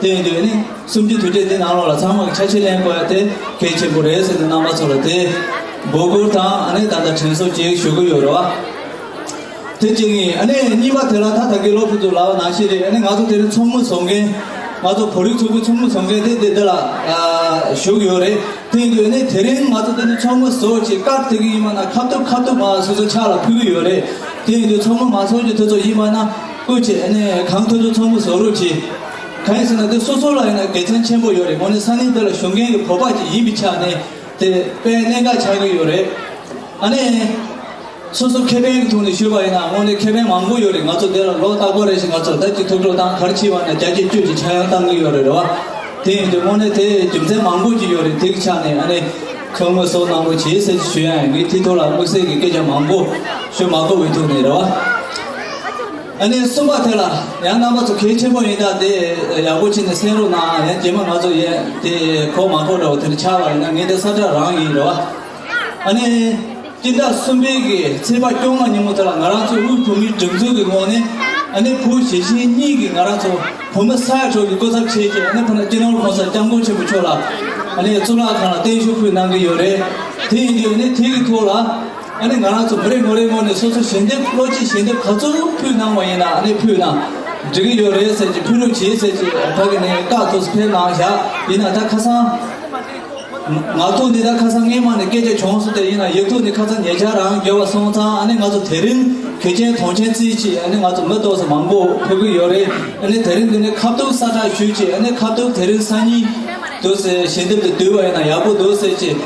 དེ་ཡིན་དུས་ནི་གསུམ་བཅུའི་དུས་དྲན་འདི་ནང་ལོགས་ལ་ཚང་མ་གི་ཆ་ཤས་ལེན་དགོས་ཡ་དེ་གལ་ཆེན་པོ་རེད་ཟེར་ནས་རྣམ་པ་ཚོ་ལ་དེ་འབོད་སྐུལ་དང་ཨ་ནི་ད་ལྟ་དྲན་གསོ་ཅིག་ཞུ་གི་ཡོད་རེད་བ། དེ་གཅིག་ཡིན། ཨ་ནི་གཉིས་པ་དེ་ལ་ད་ད་གི་ལོ་ཕུ་ཚུ་ལབ་པ་ནང་བཞིན་རེད། ཨ་ནི་ང་ཚོ་དེ་རིང་ཚོགས་མི་བཟོ་མཁན་ང་ཚོ་བོད་རིགས་ཚོགས་པའི་ཚོགས་མི་བཟོ་མཁན་དེ་དེ་འདི་ལ་ཨ་བཞུགས་ཡོད་རེད། དེ་ཡིན་དུས་ཨ་ནི་དེ་རིང་ང་ཚོ་དེ་ནི་ཚོགས་མི་བཟོ་ཅིག་ཀར་དེ་གི་ཡིན་པ་ན་ཁ་ཐུབ་ཁ་ཐུབ་མ་སོ་སོ་ཕྱག་ལ་ཕུལ་གི་ཡོད་རེད། དེ་ཡིན་དུས་ཚོགས་མི་མ་ཚོགས་ཀྱི་དུས་ཚོད་ཡིན་པ་ན་སྐུ་མཁྱེན་ཨ་ནི་གང་ཐུབ་ཐུབ་ཚོགས་མི་བཟོ་རོགས་གྱིས། གང་ཡིན་ཟེར་ན་དེ་སོ་སོ་ལ་ཡིན་ན་དགེ་མཚན་ཆེན་པོ་ཡོད་རེད། དངོས་གནས་ས་གནས་དེ་ལ་བཞུགས་མཁན་གྱི་བོད་པ་ཅིག་ཡིན་པའི་ཆ་ནས་དེ་དཔེ་གནད་འགག་ཆགས་ཀྱི་ཡོད་རེད། ཨ་ནི། སོ་སོ་ཁེ་ཕན་གྱི་ཐོག་ནས་ཞུས་པ་ཡིན་ན་དངོས་གནས་ཁེ་ཕན་མང་པོ་ཡོད་རེད། ང་ཚོ་འདི་ལ་ལོ་རྟག་པར་རེ་བཞིན་ང་ཚོ་ད་ཅིག་ཐུགས་སྤྲོ་བཏང་ག་རེ་བྱས་པ་ན་བརྒྱ་ཆ་བཅུ་ཅིག་ཆག་ཡང་བཏང་གི་ཡོད་རེད། རེད་བ། དེ་ཡིན་དུས་དངོས་གནས་དེ་རྒྱུ་མཚན་མང་པོ་ཅིག་ཡོད་རེད། དེ་གི་ཆ་ནས་ཨ་ནི་ཚོགས་དངུལ་གསོག་གནང་རོགས་བྱེད་ཟེར་ཞུ་ཡ་ཡིན། ངས་དེ་ཐོག་ལ་དམིགས་བསལ་གྱི་སྐད་ཆ་མང་པོ་ཞུ་མ་དགོས་པའི་ཐོག་ནས་རེད་བ། ཨ་ནི་གསུམ་པ་དེ་ལ་ཡང་རྣམ་པ་ཚོ་གལ་ཆེན་པོ་ཡིན་ད་དེ་ཡག་པོ་བྱས་ནས་གསན་རོགས་གནང་། ཡང་རྗེས་མ་ང་ཚོ་ཡང་དེ་གོ་མ་གོ་འདྲ་བོ་དེ་འདྲ་ཆགས་པ་ཡིན་ན་ངས་དེ་ས་ཁྲ་རང་ཡིན་རེད་བ། ཨ་ནི། སྤྱི་ཟླ་གསུམ་པའི་གི་ཚེས་པ་བཅོ་ལྔ་ཉིན་མོ་དེ་ལ་ང་རང་ཚོ་དབུས་བོད་མིའི་སྒྲིག་འཛུགས་ཀྱི་ངོས་ནས་ཨ་ནི་བུ་གཞིས་བྱེས་གཉིས་ཀྱི་ང་རང་ཚོ་བུ་མོ་ས་ཡ་དྲུག་གི་སྐུ་ཚབ་བྱས་ཀྱི་ཨ་ནི་ཕ་ན་སྤྱི་ནོར་གོང་ས་སྐྱབས་མགོན་ཆེན་པོ་མཆོག་ལ་ཨ་ནི་གཙུག་ལག་ཁང་ལ་བརྟན་བཞུགས་ཕུལ་གནང་གི་ཡོད་རེད། དེ་ཡིན་དུས་ཨ་ནི་དེ་གི་ཐོག་ལ་ཨ་ནི་ང་རང་ཚོ་མི་རེ་ངོ་རེའི་ངོས་ནས་སོ་སོ་ཞལ་འདེབས་བློ་སྐྱེད་ཞལ་འདེབས་ག་ཚོད་ཕུལ་གནང་བ་ཡིན་ན་ཨ་ནི་ཕུལ་ན་འགྲིག་གི་ཡོད་རེད་ཟེར་གྱི་ཕུལ་རོགས་བྱེད་ཟེར་གྱི་ཕ་གི་ནས་བཀའ་ཐོག་སུ་ཕེབས་གནང་བཞག་ཡིན་ན་ད་ཁ་སང་། ངག་ཐོག་ནས་ད་ཁ་སང་སྔས་མ་ནས་སྐད་ཆ་བྱུང་སོང་། དེ་ཡིན་ན་ཡིག་ཐོག་ནས་ཁ་སང་ཉེ་ཆར་རང་འགྱུར་བ་སོང་ཙང་ཨ་ནི་ང་ཚོ་དེ་རིང་གལ་ཆེན་དོན་ཆེན་བརྩིས་ཀྱིས་ཨ་ནི་ང་ཚོ་མི་ཏོག་ཙམ་མང་པོ་ཕེབས་ཀྱི་ཡོད་རེད། ཨ་ནི་དེ་རིང་འདི་ནས་ཁ་ཐུག་ས་ཁྲ་ཞུས་ཀྱིས་ཨ་ནི་ཁ་ཐུག་དེ་རིང་སང་ཉིན་དུ་ཟེར་ཞལ་འདེབས་དེ་བསྡུས་པ་ཡིན་ན་ཡག་པོ་འདུག་ཟེར་ཀྱིས།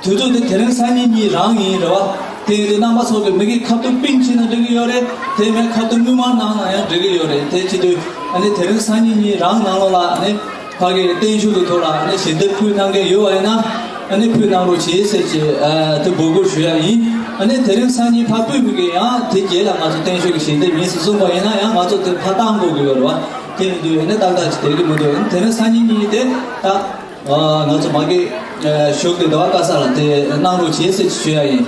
དུས་ཚོད་དེ་དེ་རིང་སང་ཉིན་གཉིས་རང་ཡིན་རེད་བ། དེ་ཡིན་དུས་རྣམ་པ་ཚོ་གི་མི་གི་ཁ་ཐུག་པིན་ཕྱིན་ན་འགྲིག་གི་ཡོད་རེད། དེ་མིན་ཁ་ཐུག་དངུལ་སྨར་གནང་ན་ཡང་འགྲིག་གི་ཡོད་རེད། དེ་བྱེད་དུས་ཨ་ནི་དེ་རིང་སང་ཉིན་གཉིས་རང་ནང་ལོགས་ལ་ཨ་ནི། ཕ་གིའི་བརྟན་བཞུགས་ཀྱི་ཐོག་ལ་ཨ་ནི་ཞལ་འདེབས་ཕུལ་གནང་མཁན་ཡོད་པ་ཡིན་ན་ཨ་ནི་ཕུལ་གནང་རོགས་བྱེད་ཟེར་གྱི་ཨ་དེ་འབོད་སྐུལ་ཞུ་ཡ་ཡིན། ཨ་ནི་དེ་རིང་སང་ཉིན་ཕར་ཕུལ་བའི་གི་ཡང་དེ་རྗེས་ལ་ང་ཚོ་བརྟན་བཞུགས་ཀྱི་ཞལ་འདེབས་ཡིན་ཟེར་གསུངས་པ་ཡིན་ན་ཡང་ང་ཚོ་དེ་ཕར་བཏང་དགོས་ཀྱི་ཡོད་རེད་བ། དེ་ཡིན་དུས་ཨ་ནི་ཏག་ཏག་ཅིག་བསྡད་ཀྱི་མི་འདུག་ཨ་ནི་དེ་རིང་སང་ཉིན་གཉིས་དེ་ད་ཨ་ང་ཚོ་མ་གི་ཨ་བཞུགས་དེ་ཟླ་བ་དཀར་ས་ལ་དེ་གནང་རོགས་བྱེད་ཟེར་གྱི་ཞུ་ཡ་ཡིན།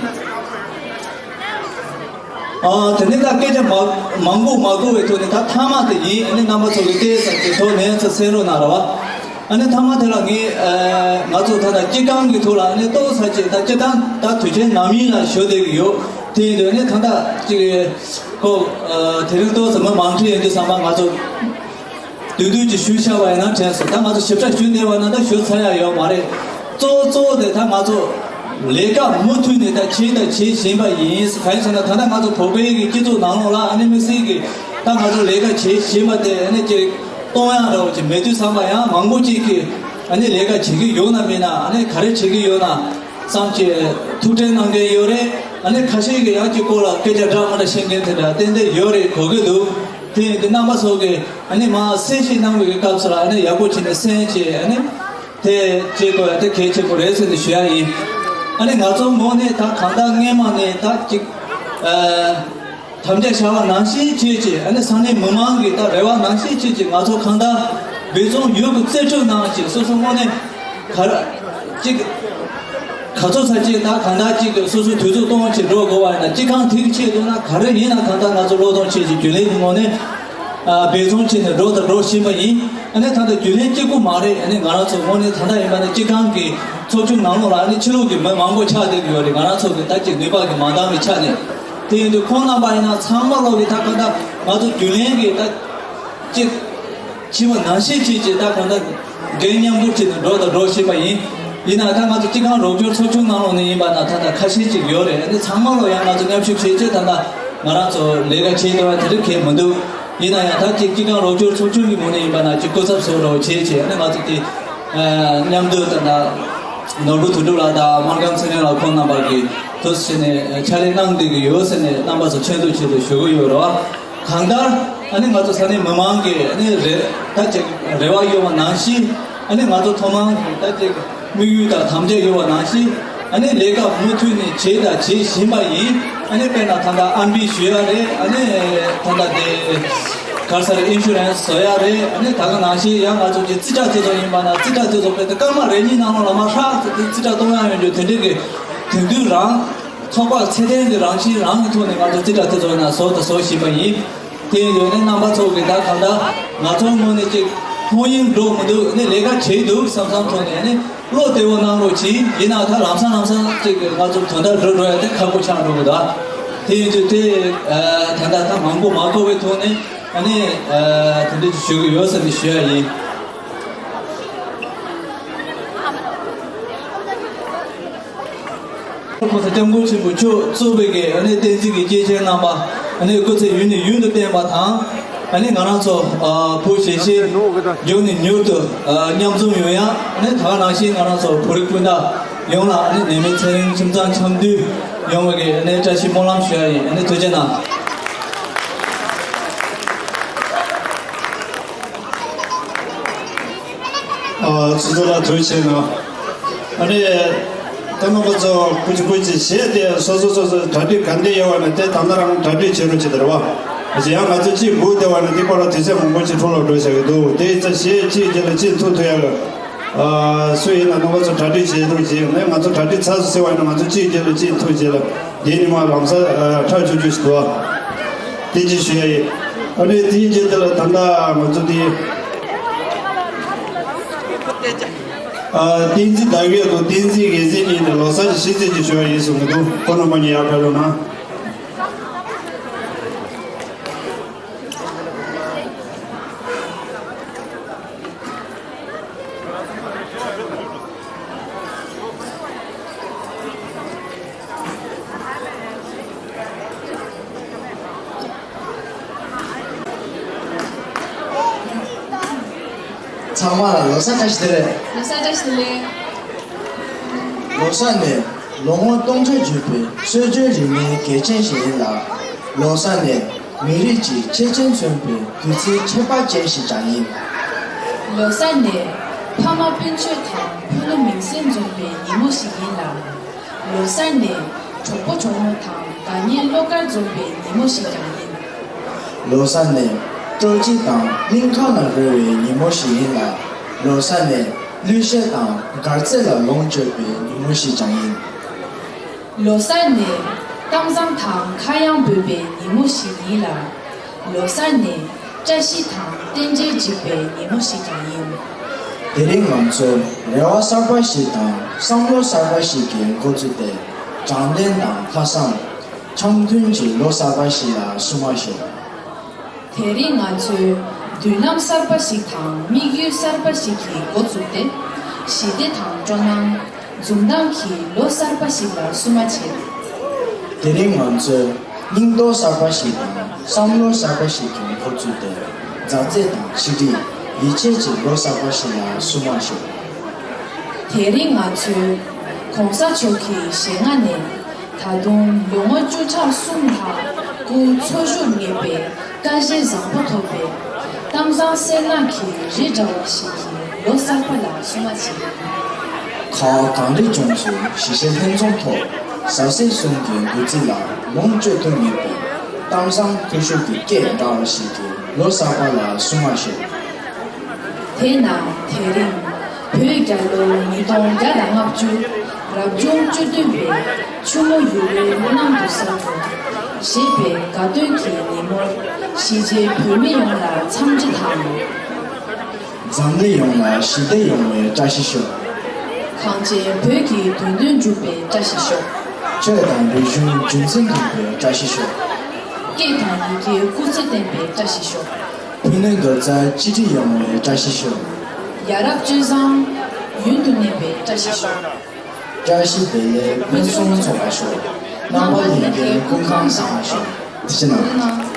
ཨ་དེ་ནས་ད་སྐད་ཆ་མ་མང་པོ་མ་གོ་བའི་ཐོག་ནས་ད་མཐའ་མ་དེ་ཡིན། ཨ་ནི་རྣམ་པ་ཚོ་གི་བལྟས་ཚར་གྱི་ཐོག་ནས་ཚོ་གསན་རོགས་གནང་རོགས། ཨ་ནི་མཐའ་མ་དེ་ལ་ངས་ཨ་ང་ཚོ་ད་ལྟ་སྤྱི་ཁང་གི་ཐོག་ལ་ཨ་ནི་ཏོག་ཙམ་ཅིག་ད་སྤྱི་བཏང་ད་དུས་ཆེན་ནམ་ཡིན་ལ་ཞུ་བསྡད་ཀྱི་ཡོད། དེ་ཡིན་དུས་ཨ་ནི་ད་ལྟ་ཅིག་ཁོ་ཨ་དེ་རིང་ཏོག་ཙམ་མི་མང་ཁྲི་ཡིན་དུས་ཚང་མ་ང་ཚོ། བསྡུས་བསྡུས་ཀྱིས་ཞུས་བཞག་པ་ཡིན་ན་དྲན་སོང་། ད་ང་ཚོ་ཞིབ་ཕྲ་ཞུས་བསྡད་པ་ན་ད་ཞུ་ཚར་ཡ་ཡོད་མ་རེད། གཙོ་བོ་གཙོ་བོ་དེ་ད་ང་ཚོ་ལས་ཀ་མུ་མཐུད་ནས་ད་བྱས་དང་བྱེད་བཞིན་པ་ཡིན། གང་ཡིན་ཟེར་ན་ད་ལྟ་ང་ཚོ་བོད་པའི་གི་སྤྱི་ཚོགས་ནང་ལོགས་ལ་ཨ་ནི་དམིགས་བསལ་གྱི་ད་ང་ཚོ་ལས་ཀ་བྱེད་བཞིན་པ་དེ་ཨ་ནི་ཅིག་གཏོང་ཡག་འདྲ་བོ་ཅིག་མེད་དུས་ཙམ་པ་ཡང་མང་པོ་ཅིག་གིས་ཨ་ནི་ལས་ཀ་བྱེད་ཀྱི་ཡོད་ན་མེད་ན་ཨ་ནི་ག་རེ་བྱེད་ཀྱི་ཡོད་ན། བསམ་གྱི་ཐུགས་ཁྲལ་གནང་མཁན་ཡོད་རེད། ཨ་ནི་ཁ་ཤས་ཀྱིས་ཡང་གཅིག་སྐོར་ལ་སྐད་ཆ་འདྲ་མི་འདྲ་བཤད་མཁན་དེ་འདྲ་ཏན་ཏན་ཡོད་རེད། གོ་གི་འདུག་དེ་ཡིན་དུས་རྣམ་པ་ཚོ་གིས་ཨ་ནི་མར་གསན་བཞེས་གནང་བའི་སྐབས་སུ་ལ་ཨ་ནི་ཡག་པོ་བྱས་ནས་གསན་བྱས་ཨ་ནི་དེ་བྱེད་དགོས་ཡ་དེ་གལ་ཆེན་པོ་རེད་ཟེར་ནས་ཞུ་ཡ་ཡིན། ཨ་ནི་ང་ཚོ་ངོས་ནས་ད་གང་ལྟར་སྔས་མ་ནས་ད་ཅིག་ཨ། དམ་བཅའ་བཞག་པ་ནང་བཞིན་བྱས་བྱས་ཨ་ནི་ས་གནས་མི་མང་གི་ད་རེ་བ་ནང་བཞིན་བྱས་བྱས་ང་ཚོ་གང་ལྟར་འབད་བརྩོན་ཡོད་རྒུ་རྩལ་སྤྲུགས་གནང་བྱས་སོ་སོ་དངོས་གནས་ག་ར་ཅིག་ག་ཚོད་ཚ་ཅིག་ད་གང་ལྟར་ཅིག་སོ་སོའི་དུས་ཚོད་གཏོང་བྱས་འགྲོ་དགོས་པ་ཡིན་ན་སྤྱི་ཁང་དེ་གི་ཆེད་དུ་ན་ག་རེ་ཡིན་ན་གང་ལྟར་ང་ཚོ་བློས་གཏོང་བྱས་བྱས་རྒྱུན་ལས་ཀྱི་ངོས་ནས་ཨ་འབད་བརྩོན་བྱས་ནས་འགྲོ་དང་འགྲོ་བཞིན་པ་ཡིན། ཨ་ནི་ད་ལྟ་རྒྱུན་ལས་གཅིག་པུ་མ་རེད། ཨ་ནི་ང་རང་ཚོ་དངོས་གནས་ད་ལྟ་ཡིན་པ་ན་སྤྱི་ཁང་གི་ཚོགས་ཆུང་ནང་ལོགས་ལ་ཨ་ནི་ཕྱི་ལོགས་ཀྱི་མི་མང་པོ་ཆགས་བསྡད་ཀྱི་ཡོད་རེད། ང་རང་ཚོ་གི་ད་ཅིག་ནུས་པ་གི་མ་འདང་བའི་ཆ་ནས། དེ་ཡིན་དུས་ཁོང་རྣམ་པ་ཡིན་ན་ཚང་མ་ལོག་གི་ད་ག་ད་ང་ཚོ་རྒྱུན་ལས་ཀྱི་ད་ཅིག་ཕྱི་མ་ནང་བཞིན་བྱེད་ཅིག་ད་ག་ད་འགན་མཉམ་འཁུར་བྱས་ནས་འགྲོ་དང་འགྲོ་བཞིན་པ་ཡིན། ཡིན་ན་ད་ང་ཚོ་སྤྱི་ཁང་རོགས་སྐྱོར་ཚོགས་ཆུང་ནང་ལོགས་ནས་ཡིན་པ་ན་ད་ད་ཁ་ཤས་ཅིག་ཡོད་རེད། ཨ་ནི་ཚང་མ་ལོག་ཡང་ང་ཚོ་མཉམ་ཞུགས་བྱེད་ཅིག་ད་ད་ང་རང་ཚོ་ལས་ཀ་བྱེད་དོན་དེ་རིགས་གལ་མི་འདུག་ཡིན་ན་ཡང་ད་ཅིག་སྤྱི་ཁང་རོགས་སྐྱོར་ཚོགས་ཆུང་གི་ངོས་ནས་ཡིན་པ་ན་ཅིག་སྐུ་ཚབ་བཟོ་འདྲ་བོ་བྱེད་ཅིག་ཨ་ནི་ང་ཚོ་དེ་མཉམ་དུ་ད་ད་ནོར་བུ་དོན་གྲུབ་ལགས་དང་སྨར་ཁམས་ཚེ་རིང་ལགས་ཁོང་རྣམ་པ་གིས་དུ་བྱས་ནས་ཕྱག་ལས་གནང་བསྡད་ཀྱི་ཡོད་ཟེར་ནས་རྣམ་པ་ཚོ་མཁྱེན་རྟོགས་ཆེད་དུ་ཞུ་གི་ཡོད་རེད་བ། གང་ལྟར་ཨ་ནི་ང་ཚོ་ས་གནས་མི་མང་གིས་ཨ་ནི་རེ་ད་ཅིག་རེ་བ་ཡོད་པ་ནང་བཞིན་ཨ་ནི་ང་ཚོ་ཐོག་མར་ད་ཅིག་དམིགས་ཡུལ་དང་དམ་བཅའ་ཡོད་པ་ནང་བཞིན་ཨ་ནི་ལས་ཀ་མུ་མཐུད་ནས་བྱས་དང་བྱེད་བཞིན་པ་ཡིན། ཨ་ནི་དཔེར་ན་ད་ལྟ་ཨར་བི་ཞུ་ཡ་རེད། ཨ་ནི་ད་ལྟ་དེ་ག་རེ་ཟེར་ཨིན་ཤུ་རན་སི་བཟོ་ཡ་རེད། ཨ་ནི་ད་ག་ནང་བཞིན་ཡང་ང་ཚོ་གི་རྩིས་ཁྲ་དེ་ཚོ་ཡིན་པ་ན་རྩིས་ཁྲ་དེ་ཚོ་དཔེར་ན་སྐར་མ་རེ་གཉིས་ནང་ལོགས་ལ་མར་ཧྲག་ཙམ་དེ་རྩིས་ཁྲ་གཏོང་ཡ་ཡོང་རྒྱུ་དེ་འདྲའི་གི་དེང་དུས་རང་ཚོགས་པ་ཚད་ལྡན་གྱི་རང་བཞིན་རང་གི་ཐོག་ནས་ང་ཚོ་རྩིས་ཁྲ་དེ་ཚོ་ཡིན་ན་བཟོ་དང་བཟོ་བཞིན་པ་ཡིན། དེ་ཡིན་དུས་ནི་རྣམ་པ་ཚོ་གི་ད་གང་ལྟར་ང་ཚོའི་ངོས་ནས་ཅིག་ཕོ་ཡིན་འགྲོ་མི་འདུག་ནི་ལས་ཀ་བྱེད་འདུག་བསམ་བསམ་ཐོག་ནས་ནི་བློ་བདེ་བོ་གནང་རོགས་གྱིས། ཡིན་ན་ད་ལམ་སང་ལམ་སང་ཅིག་ང་ཚོ་དོན་དག་འགྲོ་འགྲོ་ཡ་དེ་ཁག་པོ་ཆགས་འགྲོ་གི་འདུག་དེ་ཡིན་དུས་དེ་ད་ལྟ་ད་མང་པོ་མ་གོ་བའི་ཐོག་ནས་ཨ་ནི་དེ་འདྲ་ཞུ་གི་ཡོད་ཟེར་ནས་ཞུ་ཡ་ཡིན། ཁོང་ཚོ་སྐྱབས་མགོན་ཆེན་པོ་མཆོག་གཙོས་པའི་གི་ཨ་ནི་བསྟན་འཛིན་གྱི་སྐྱེས་ཆེན་རྣམ་པ་ཨ་ནི་སྐུ་ཚེ་ཡུན་ནས་ཡུན་དུ་བརྟན་པ་དང་། ཨ་ནི་ང་རང་ཚོ་ཨ་བོད་གཞིས་བྱེས་མྱུར་ནས་མྱུར་དུ་ཨ་མཉམ་འཛོམས་ཡོང་ཡ། ཨ་ནི་ད་ག་ནང་བཞིན་ང་རང་ཚོ་བོད་རིགས་སྤུན་ཟླ་ ཡོངས་ལ་ཨ་ནི་ནད་མེད་ཚེ་རིང་ཁྱིམ་ཚང་འཆམ་མཐུན་ཡོང་བ་གི་ཨ་ནི་བཀྲ་ཤིས་སྨོན་ལམ་ཞུ་ཡ་ཡིན། ཨ་ནི་ཐུགས་རྗེ་གནང་། ཨ་ཚོ་ཚོ་ལ་ཐུགས་རྗེ་གནང་། ཨ་ནི་ད་རྣམ་པ་ཚོ་སྐུ་མཁྱེན་སྐུ་མཁྱེན་བྱས་ཏེ་སོ་སོ་སོ་སོ་གྲ་སྒྲིག་ག་འདྲ་ཡོད་པ་ན་དེ་ད་ལྟ་རང་གྲ་སྒྲིག་བྱེད་རོགས་བྱེད་དེ་རེད་བ། ཨ་ཅེ་ཡང་ང་ཚོ་གཅིག་སྒུག་བསྡད་པ་ན་དེ་སྐོར་ལ་དུས་ཚོད་མང་པོ་ཅིག་འཕྲོ་བརླག་འགྲོ་བཞག་གི་འདུག་དེ་ཡིན་ཙང་གཞས་གཅིག་རྗེས་ལ་གཅིག་ཐུག་ཐུག་ཡག་གི། ཨ་སུ་ཡིན་ན་རྣམ་པ་ཚོ་གྲ་སྒྲིག་བྱེད་རོགས་བྱེད། ངས་ང་ཚོ་གྲ་སྒྲིག་ཚར་སོང་ཟེར་བ་ཡིན་ན་ང་ཚོ་གཅིག་རྗེས་ལ་གཅིག་ཐུག་རྗེས་ལ་དེ་ནི་མ་ལམ་སང་ཁྲག་ཆུ་ཆུ་ཞིག་འདུག་དེ་ཅིག་ཞུ་ཡ་ཡིན། ཨ་ནི་དེའི་རྗེས་དེ་ལ་ད་ལྟ་ང་ཚོ་དེ། ཨ་བསྟན་འཛིན་ཟླ་བའི་དང་བསྟན་འཛིན་རྒྱལ་མཚན་གཉིས་ནས་ལོ་གསར་གྱི་ཤིས་ཚིག་ཅིག་ཞུ་བ་ཡིན་གསུང་གི་འདུག་ཁོང་རྣམ་པ་གཉིས་ཡར་ཕེབས་རོགས་གནང་། ཚང་མ་ལ་ལོ་གསར་བཀྲ་ཤིས་བདེ་ལེགས། ལོ་གསར་བཀྲ་ཤིས་བདེ་ལེགས། ལོ་གསར་ནི་ལོ་ངོ་སྟོང་ཕྲག་བརྒྱུད་པའི་སྲོལ་རྒྱུན་རིག་གནས་གལ་ཆེན་ཞིག་ཡིན་ལ། ལོ་གསར་ནི་མི་རིགས་ཀྱི་ཁྱད་ཆོས་མཚོན་པའི་དུས་ཚིགས་ཁྱད་པར་ཅན་ཞིག་ཀྱང་ཡིན། ལོ་གསར་ནི་ཕ་མ་སྤུན་མཆེད་དང་ཕུ་ནུ་མིང་སྲིང་འཛོམས་པའི་ཉིན་མོ་ཞིག་ཡིན་ལ། ལོ་གསར་ནི་གྲོགས་པོ་གྲོགས་མོ་དང་དགའ་ཉེ་བློ་དཀར་འཛོམས་པའི་ཉིན་མོ་ཞིག་ཀྱང་ཡིན། ལོ་གསར་ནི་སྤྲོ་སྐྱིད་དང་སྙིང་ཁམས་ལ་རོལ་བའི་ཉིན་མོ་ཞིག་ཡིན་ལ། ལོ་གསར་ནི་གླུ་གཞས་དང་གར་རྩེད་ལ་ལོངས་སྤྱོད་པའི་ཉིན་མོ་ཞིག་ཀྱང་ཡིན། ལོ་གསར་ནི་གཏམ་བཟང་དང་ཁ་གཡང་འབོད་པའི་ཉིན་མོ་ཞིག་ཡིན་ལ། ལོ་གསར་ནི་བཀྲ་ཤིས་དང་རྟེན་འབྲེལ་འཇིག་པའི་ཉིན་མོ་ཞིག་ཀྱང་ཡིན། དེ་རིང་ང་ཚོས་རེ་བ་གསར་པ་ཞིག་དང་བསམ་བློ་གསར་པ་ཞིག་གིས་འགོ་བཙུགས་ཏེ། དྲང་བདེན་དང་ལྷག་བསམ། འཆམ་མཐུན་གྱི་ལོ་གསར་པ་ཞིག་ལ་བསུ་མ་ཞུ། དེ་རིང་ང་ཚོས་མདུན་ལམ་གསར་པ་ཞིག་དང་དམིགས་ཡུལ་གསར་པ་ཞིག་གིས་འགོ་བཙུགས་ཏེ། ཞི་བདེ་དང་སྤྲོ་སྣང་། འཛུམ་མདངས་ཀྱི་ལོ་གསར་པ་ཞིག་ལ་བསུ་མ་བྱེད། དེ་རིང་ང་ཚོས་སྙིང་སྟོབས་གསར་པ་ཞིག་དང་བསམ་བློ་གསར་པ་ཞིག་གི་འགོ་བཙུགས་ཏེ། མཛའ་བརྩེ་དང་ཆིག་སྒྲིལ། ཡིད་ཆེས་ཀྱི་ལོ་གསར་པ་ཞིག་ལ་བསུ་མ་ཞུ། དེ་རིང་ང་ཚོས་གོང་ས་མཆོག་གི་ཞལ་སྔ་ནས། ད་དུང་ལོ་ངོ་བཅུ་ཕྲག་གསུམ་ལྷག་སྐུ་འཚོ་བཞུགས་གནས་པའི་བཀའ་བཞིན་བཟང་པོ་ཐོབ་པའི་གཏམ་བཟང་གསེར་ནག་གི་རི་འདྲ་བ་ཞིག་གི་ལོ་གསར་པ་ལ་བསུ་མ་བྱེད། ཁག་གངས་རི་ལྗོངས་སུ་ཞི་བྱེད་ལྷན་འཛོམས་ཐོག་མཛའ་བརྩེ་གསུམ་གྱི་འདུ་འཛི་ལ་ལོངས་སྤྱོད་དུ་ངེས་པའི་གཏམ་བཟང་ཐུ་ཤུགས་ཀྱི་སྐད་འདྲ་བ་ཞིག་གི་ལོ་གསར་པ་ལ་བསུ་མ་ཞུ། དེས་ན་དེ་རིང་བོད་རྒྱལ་ལོ་ཉིས་སྟོང་བརྒྱ་དང་ལྔ་བཅུ་རབ་བྱུང་བཅུ་བདུན་པའི་ཆུ་མོ་ཡོས་ལོའི་གནམ་དུ་གསལ་འགྲོ་ཞེས་པའི་དགའ་སྟོན་གྱི་ཉིན་མོར་གཞིས་བྱེས་བོད་མི་ཡོངས་ལ་འཚམས་འདྲི་དང་། འཛམ་གླིང་ཡོངས་ལ་ཞི་བདེ་ཡོང་བའི་བཀྲ་ཤིས་ཤོག་གངས་ཅན་བོད་ཀྱི་དོན་དོན་འགྲུབ་པའི་བཀྲ་ཤིས་ཤོག་ཆོས་དང་རིག་གཞུང་རྒྱུན་འཛིན་ཐུབ་པའི་བཀྲ་ཤིས་ཤོག་སྐད་དང་ཡི་གེའི་སྐུ་ཚེ་བརྟན་པའི་བཀྲ་ཤིས་ཤོག་ཕུ་ནུ་རྡོག་རྩ་གཅིག་སྒྲིལ་ཡོང་བའི་བཀྲ་ཤིས་ཤོག་ཡ་རབས་སྤྱོད་བཟང་ཡུན་དུ་གནས་པའི་བཀྲ་ཤིས་ཤོག་བཀྲ་ཤིས་བདེ་ལེགས་ཕུན་སུམ་ཚོགས་པ་ཤོག་རྣམ་པ་ལྷན་རྒྱས་སྐུ་ཁམས་བཟང་བ་ཤོག་ཐུགས་རྗེ་གནང་།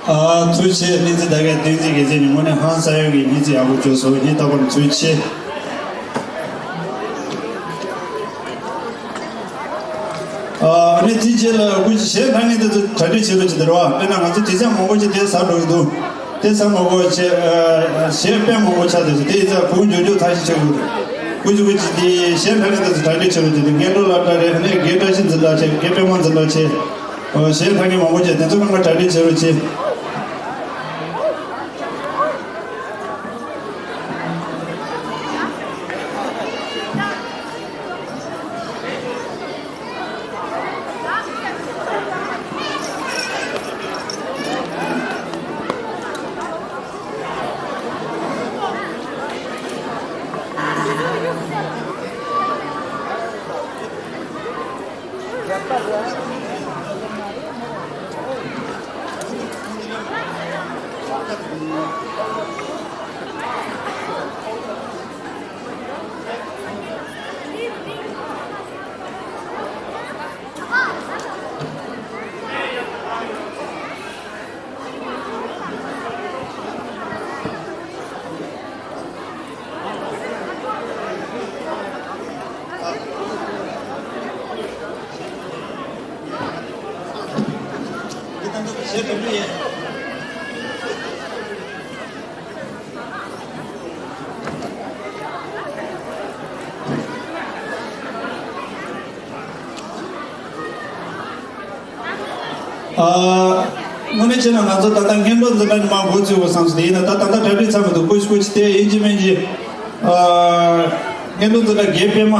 ཨ། ཐུགས་རྗེ་ཆེ། སྙན་ཚིག་ད་གའི་བསྟན་འཛིན་དགེ་རྒྱས་ནས་དངོས་གནས་ཧང་སང་ཡག་གི་སྙན་ཚིག་ཡག་པོ་བརྗོད་སོང་། སྙིང་ཐག་པ་ནས་ཐུགས་རྗེ་ཆེ། ཨ་ནི་དེའི་རྗེས་ལ་སྐུ་མཁྱེན་གཞས་འཁྲབ་མཁན་དེ་ཚོ་གྲ་སྒྲིག་བྱེད་རོགས་བྱེད་དེ་རེད་བ། དཔེར་ན་ང་ཚོ་དེ་ཚོ་མང་པོ་ཅིག་དེ་ཟ་འགྲོ་གི་འདུག་དེ་ཟ་མང་པོ་བྱས། ཨ། གཞས་དཔེ་མང་པོ་ཆགས་བསྡད་ཤག་དེ་ཡིན་ཙང་གོང་མཇུག་མཇུག་ཐག་ཞིག་ཆགས་ཀྱི་འདུག་སྐུ་མཁྱེན་སྐུ་མཁྱེན་དེ་གཞས་འཁྲབ་མཁན་དེ་ཚོ་གྲ་སྒྲིག་བྱེད་རོགས་བྱེད་དེ། སྔོན་འགྲོ་ལ་བཀྲ་རེད། ཨ་ནི་དགེ་བཀྲ་ཤིས་འཛིན་གྲྭ་བྱས། དགེ་དཔོན་མོ་འཛིན་གྲྭ་བྱས། ཨོ། གཞས་འཁྲབ་མཁན་མང་པོ་བྱས། དེ་ཚོ་སྒང་ག་གྲ་སྒྲིག་བྱེད་རོགས་བྱེད། ཞེས་དྲན་པ་ཡིན། ཨ། དངོས་གནས་བྱས་ན་ང་ཚོ་ད་ལྟ་སྔོན་འགྲོ་འཛིན་གྲྭ་ནས་མར་འགོ་བཙུགས་དགོས་བསམ་སོང་། དེ་ཡིན་ན་ད་ད་ལྟ་གྲ་སྒྲིག་ཚར་མི་འདུག་ཀུ་ཤི་ཀུ་ཤི་དེ་ཡིན་གཅིག་མིན་གཅིག་ཨ། སྔོན་འགྲོ་འཛིན་གྲྭ་རྒན་པད་མ།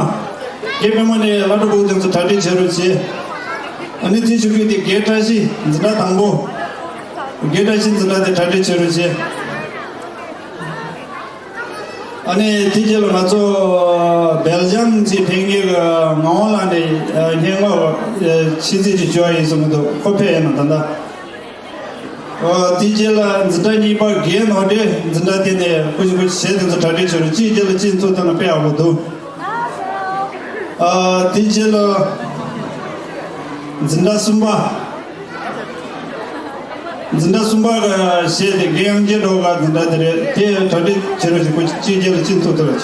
རྒན་པད་མ་ནས་བླ་སྤྲུལ་སྐུ་ཚང་ཚོ་གྲ་སྒྲིག་བྱེད་རོགས་བྱེད། ཨ་ནི་དེ་ཆུ་ཁུལ་དེ་རྒན་བཀྲ་ཤིས་འཛིན་གྲྭ་དང་པོ། རྒན་བཀྲ་ཤིས་འཛིན་གྲྭ་དེ་གྲ་སྒྲིག་བྱེད་རོགས་བྱེད། ཨ་ནི་དེ་རྗེས་ལ་ང་ཚོ་སྦེལ་ཇམ་གྱི་ཕེབས་མཁན་གྱི་ངག་དབང་ལགས་ནས་སྙན་ངག་ཆེད་མཛད་ཅིག་ཞུ་བ་ཡིན་གསུངས་འདུག་ཁོ་ཕེབས་ཡོད་ན་ད་ལྟ། ཨོ། དེ་རྗེས་ལ་འཛིན་གྲྭ་གཉིས་པ་རྒན་ནོར་བཀྲས་འཛིན་གྲྭ་དེ་ནས་ཀུ་ཤི་ཀུ་ཤི་གཞས་དེ་ཚོ་གྲ་སྒྲིག་བྱེད་རོགས། གཅིག་རྗེས་ལ་གཅིག་ཚོ་ཐོན་ན་དཔེ་ཡག་པོ་འདུག་ཨ། དེ་རྗེས་ལ་འཛིན་གྲྭ་གསུམ་པ། འཛིན་གྲྭ་གསུམ་པ་གི་གཞས་དེ་རྒན་དབྱངས་ཅན་སྒྲོལ་དཀར་འཛིན་གྲྭ་དེ་རེད། དེ་གྲ་སྒྲིག་བྱེད་རོགས་ཞེས་ཁོ་གཅིག་རྗེས་ལ་གཅིག་ཐུག་ཐུག་རེད།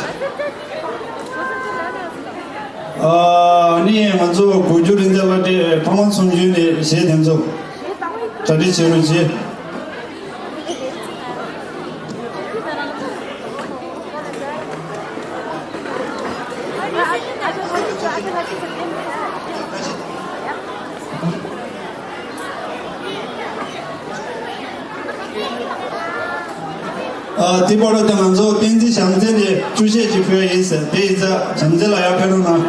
ཨ་ནི་ང་ཚོ་གོ་རྒྱུ་རིག་འཛིན་བླ་བྲེ་ཕ་མ་ཚོམ་ཞུས་ནས་གཞས་དེ་ཚོ་གྲ་སྒྲིག་བྱེད་རོགས་བྱེད། ཨ། དེ་བར་དུ་ང་ཚོ་བསྟན་འཛིན་བྱམས་བརྩེ་ནས་བཅུ་ཤད་ཅིག་ཕུལ་ཡ་ཡིན་ཟེར། དེ་ཡིན་ཙང་བྱམས་བརྩེ་ལགས་ཡར་ཕེབས་རོགས་གནང་།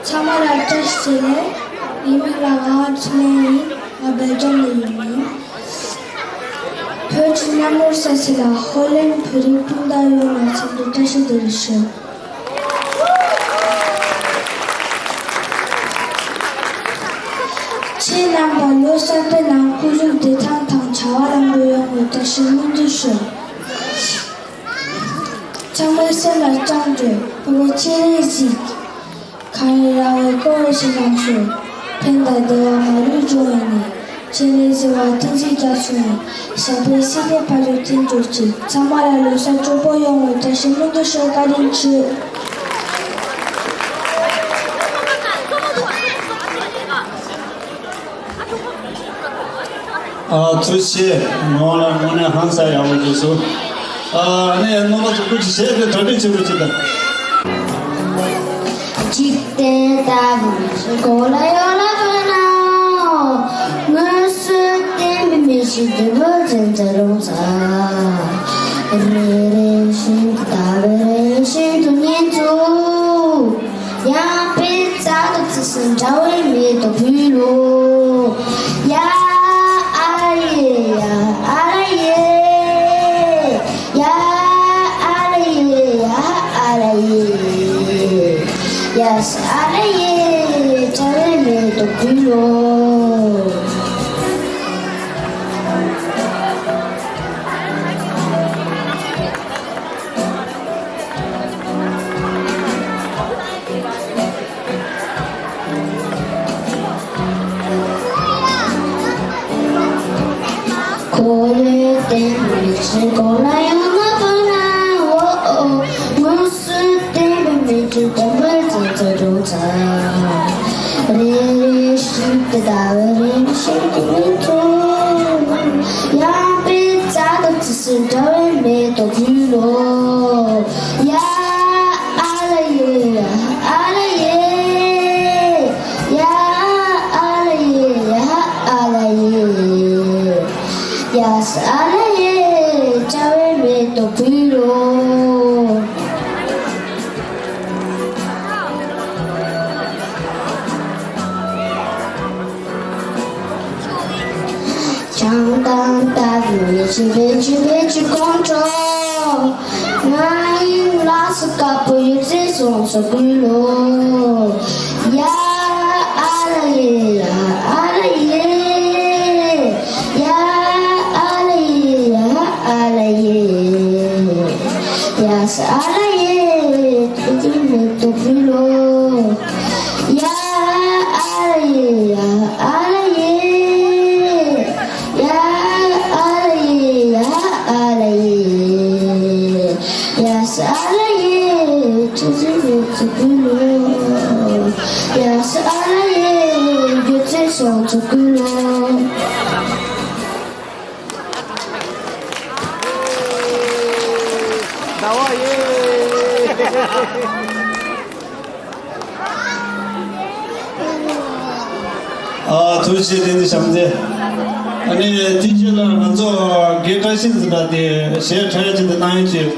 ཚང་མ་ལ་བཀྲ་ཤིས་བདེ་ལེགས། ངའི་མིང་ལ་ངག་དབང་འཕྲིན་ལས་ཡིན། ང་སྦེལ་ཇམ་ནས་ཡིན། བོད་ཀྱི་གནམ་ལོ་གསར་ཚེས་ལ་ཧོ་ལན་བོད་རིགས་སྤུན་ཟླ་ཡོངས་ལ་འཚམས་འདྲི་བཀྲ་ཤིས་བདེ་ལེགས་ཞུ། ཁྱེད་རྣམ་པ་ལོ་གསར་པའི་ནང་སྐུ་གཟུགས་བདེ་ཐང་དང་བྱ་བ་ལམ་འགྲོ་ཡོང་བའི་བཀྲ་ཤིས་སྨོན་འདུན་ཞུ། ཚང་མའི་སེམས་ལ་བཅངས་ཏེ་བོད་པའི་སྤྱན་རས་གཟིགས། གངས་རི་ར་བས་བསྐོར་བའི་ཞིང་ཁམས་སུ། ཕན་དང་བདེ་བ་མ་ལུས་འབྱུང་བའི་གནས། སྤྱན་རས་གཟིགས་དབང་བསྟན་འཛིན་རྒྱ་མཚོ་ཡི། ཞབས་པད་སྲིད་མཐའི་བར་དུ་བརྟན་གྱུར་ཅིག་ཚང་མ་ལ་ལོ་གསར་སྤྲོ་པོ་ཡོང་བའི་བཀྲ་ཤིས་སྨོན་འདུན་ཞུ། བཀའ་དྲིན་ཆེ། ཨ། ཐུགས་རྗེ་ཆེ། ངག་དབང་ལགས་དངོས་གནས་ཧང་སང་ཡག་པོ་བྱུང་སོང་། ཨ་ནི་རྣམ་པ་ཚོ་སྐུ་མཁྱེན་གཞས་དེ་གྲ་སྒྲིག་བྱེད་རོགས་བྱེད་དང་། འཇིག་རྟེན་ལྟ་བུ་ཞིག་གོ་ལ་ཡོད་ལ་དགོས་ནའོ། དངོས་སུ་བསྟན་པའི་མི་ཞིག་འདི་བོད་འཛིན་ཚར་རུང་ཚར། རེ་རེ་བཞིན་དུ་ལྟ་བའི་རེ་བཞིན་དུ་ཉན་ཚུལ། ཡང་པའི་རྩ་དང་ཚིགས་སུ་འདྲ་བའི་མེ་ཏོག་ཕུལ་ལོ། ཡ་ཨ་ལ་ཡེ་ཡ་ཨ་ལ་ཡེ། ཡ་ཨ་ལ་ཡེ་ཡ་ཨ་ལ་ཡེ། ཡ་ཨ་ལ་ཡེ་འདྲ་བའི་མེ་ཏོག་ཕུལ་ལོ། ཡང་པའི་རྩ་དང་ཚིགས་སུ་འདྲ་བའི་མེ་ཏོག་ཕུལ་ལོ། ཡ་ཨ་ལ་ཡེ་ཨ་ལ་ཡེ། ཡ་ཨ་ལ་ཡེ་ཡ་ཨ་ལ་ཡེ། ཡ་ཨ་ལ་ཡེ་འདྲ་ དོ་ཕུལ་ལོ། བྱང་ཐང་ལྟ་བུའི་ཆུ་བེད་ཆུ་བེད་ཆུ་ཀོང་ཀྲོ། ང་ཡིན་ལགས་སོ་དཀར་པོ་ཡོད་ཚད་སོང་སོ་ཕུལ་ལོ། ཡ་ཨ་ལ་ཡེ་ཡ་ཨ་ལ་ཡེ། ཡ་ཨ་ལ་ཡེ་ཡ་ཨ་ལ་ཡེ། ཡ་ས་ཨ་ལ་ཡེ། ཏུ་ཏུ་མེ་ཏོ་ཕུལ་ལོ། ཡ་ཨ་ལ་ཡེ་ཡ་ཨ་ལ་ཡེ། ཡ་ཨ་ལ་ཡེ་ཡ་ཨ་ལ་ཡེ། ཡ་ས་ཨ་ལ་ཡེ། ཏུ་ཏུ་མེ་ཏོ་ཕུལ་ལོ། ཡ་ས་ཨ་ལ་ཡེ། ཡོད་ཚད་སོང་སོ་ཕུལ་ལོ། ཟླ་བ་ཡེ། ཨ། ཐུགས་རྗེ་ཆེ། དེ་ནི་བྱམས་བརྩེ། ཨ་ནི་དེ་རྗེས་ལ་ང་ཚོ་དགེ་བཀྲ་ཤིས་འཛིན་པ་དེ་གཞས་འཁྲབ་ཡ་ཅིག་འདི་གནང་ཡ་ཅིག་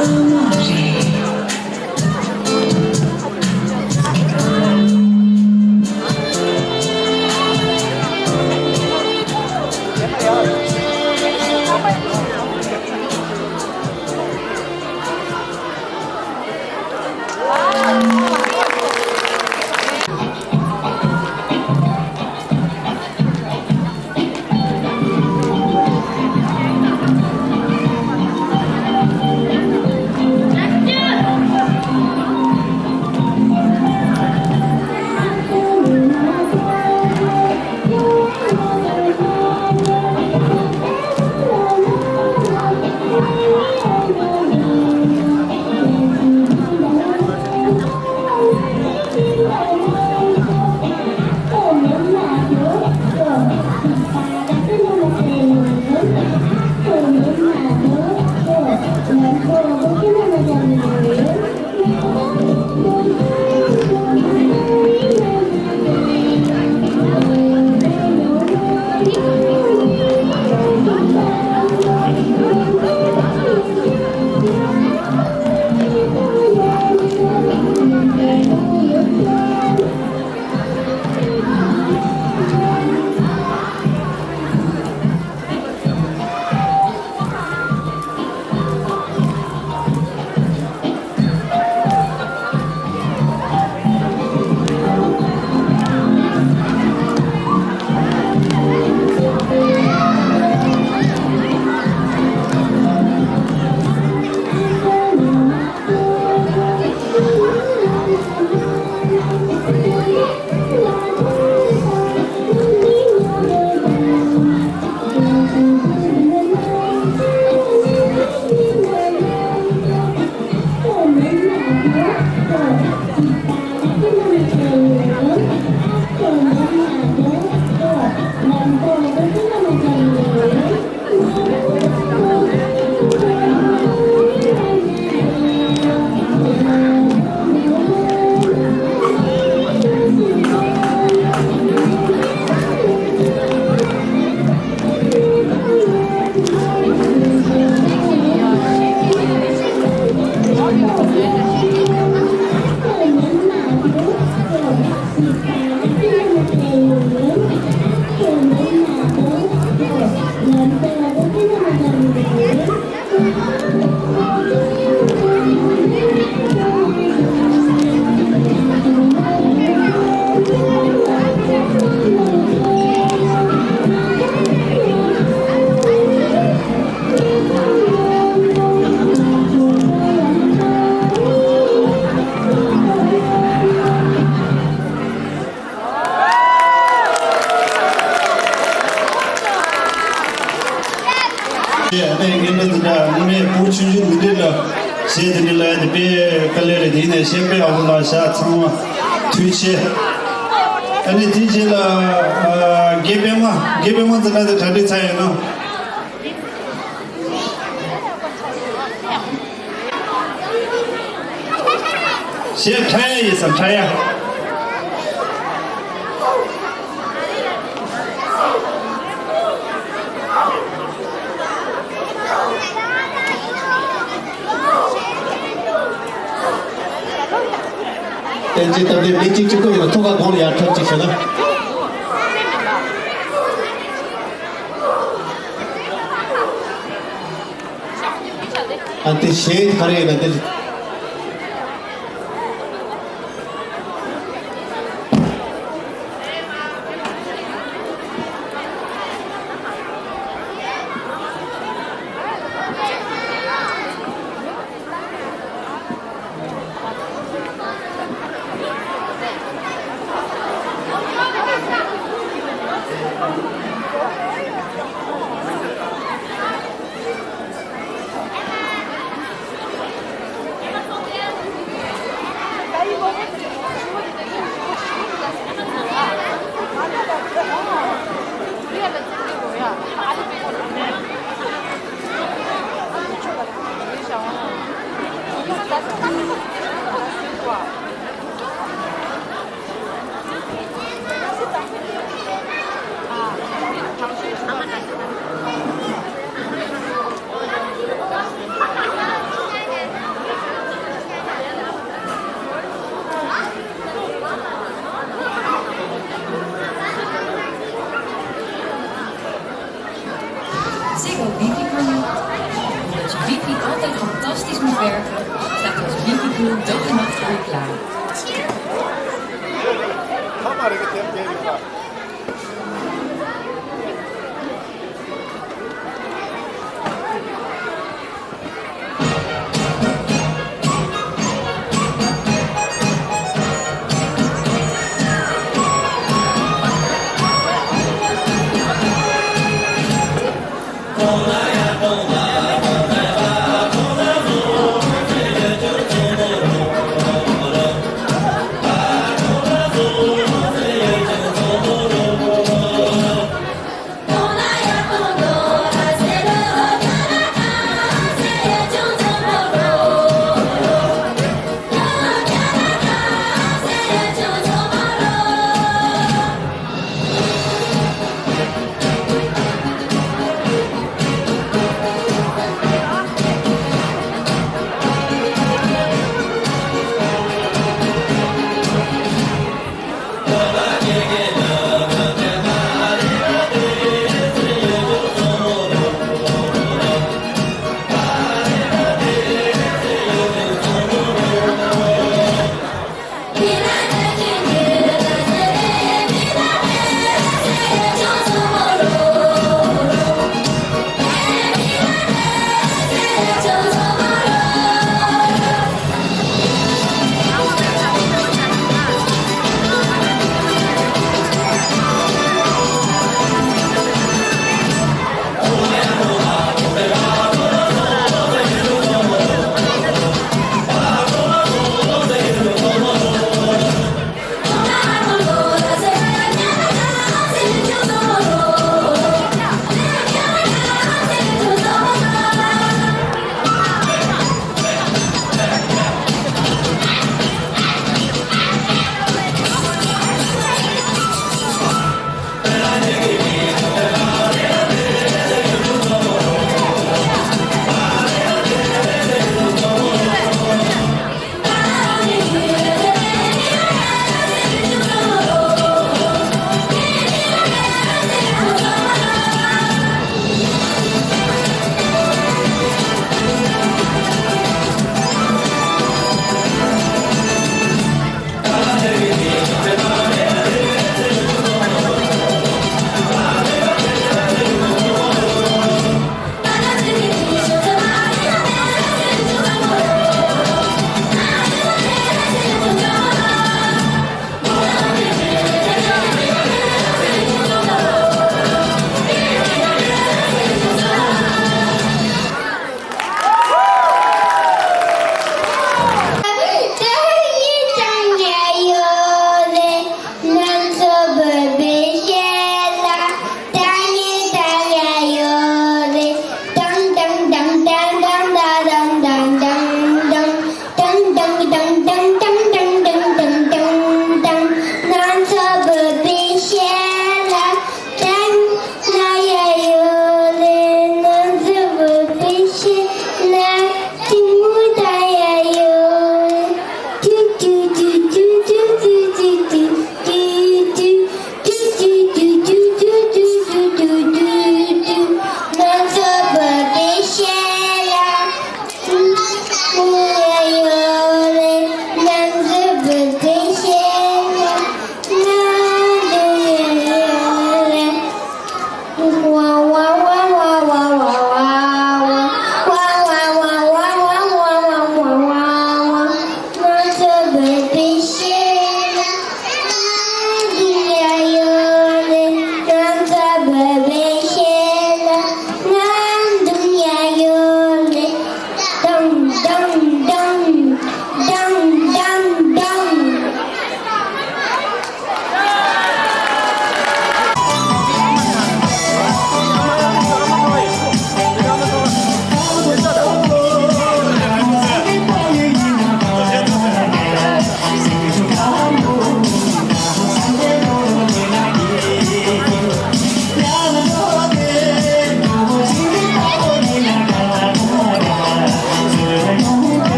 ཨ་ནི་ངས་འདི་འདྲ་སྔོན་མའི་བུ་ཆུང་ཆུང་འདི་འདྲ་ལ་གཞས་འདི་འདྲ་ལ་ཡ་དེ་དཔེ་དཀའ་ལས་རེད། དེ་ཡིན་ནའི་གཞས་དཔེ་ཡག་པོ་ལ་བཞག་ཚང་མ་ཐུགས་རྗེ་ཆེ། ཨ་ནི་དེ་རྗེས་ལ་ཨ་དགེ་པད་མ་དགེ་པད་མ་འཛིན་གྲྭ་དེ་གྲ་སྒྲིག་ཚར་ཡོད་ན། གཞས་འཁྲབ་ཡ་ཡིན་བསམ་འཁྲབ་ཡ། བསྟན་འཛིན་སྟོབས་ལྡན་མི་གཅིག་གཅིག་པོ་ཡིན་ན་ཐུགས་ཁ་གོང་ལ་ཡར་འཁྲབ་ཅིག་བྱས་ན། ཨ་དེ་གཞས་ག་རེ་ཡིན་ན་དེ། Qui compte un fantastique Mouchberg, ça touche vite et tout, donc il marque avec l'art.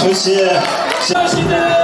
ཐུགས་རྗེ་ཆེ།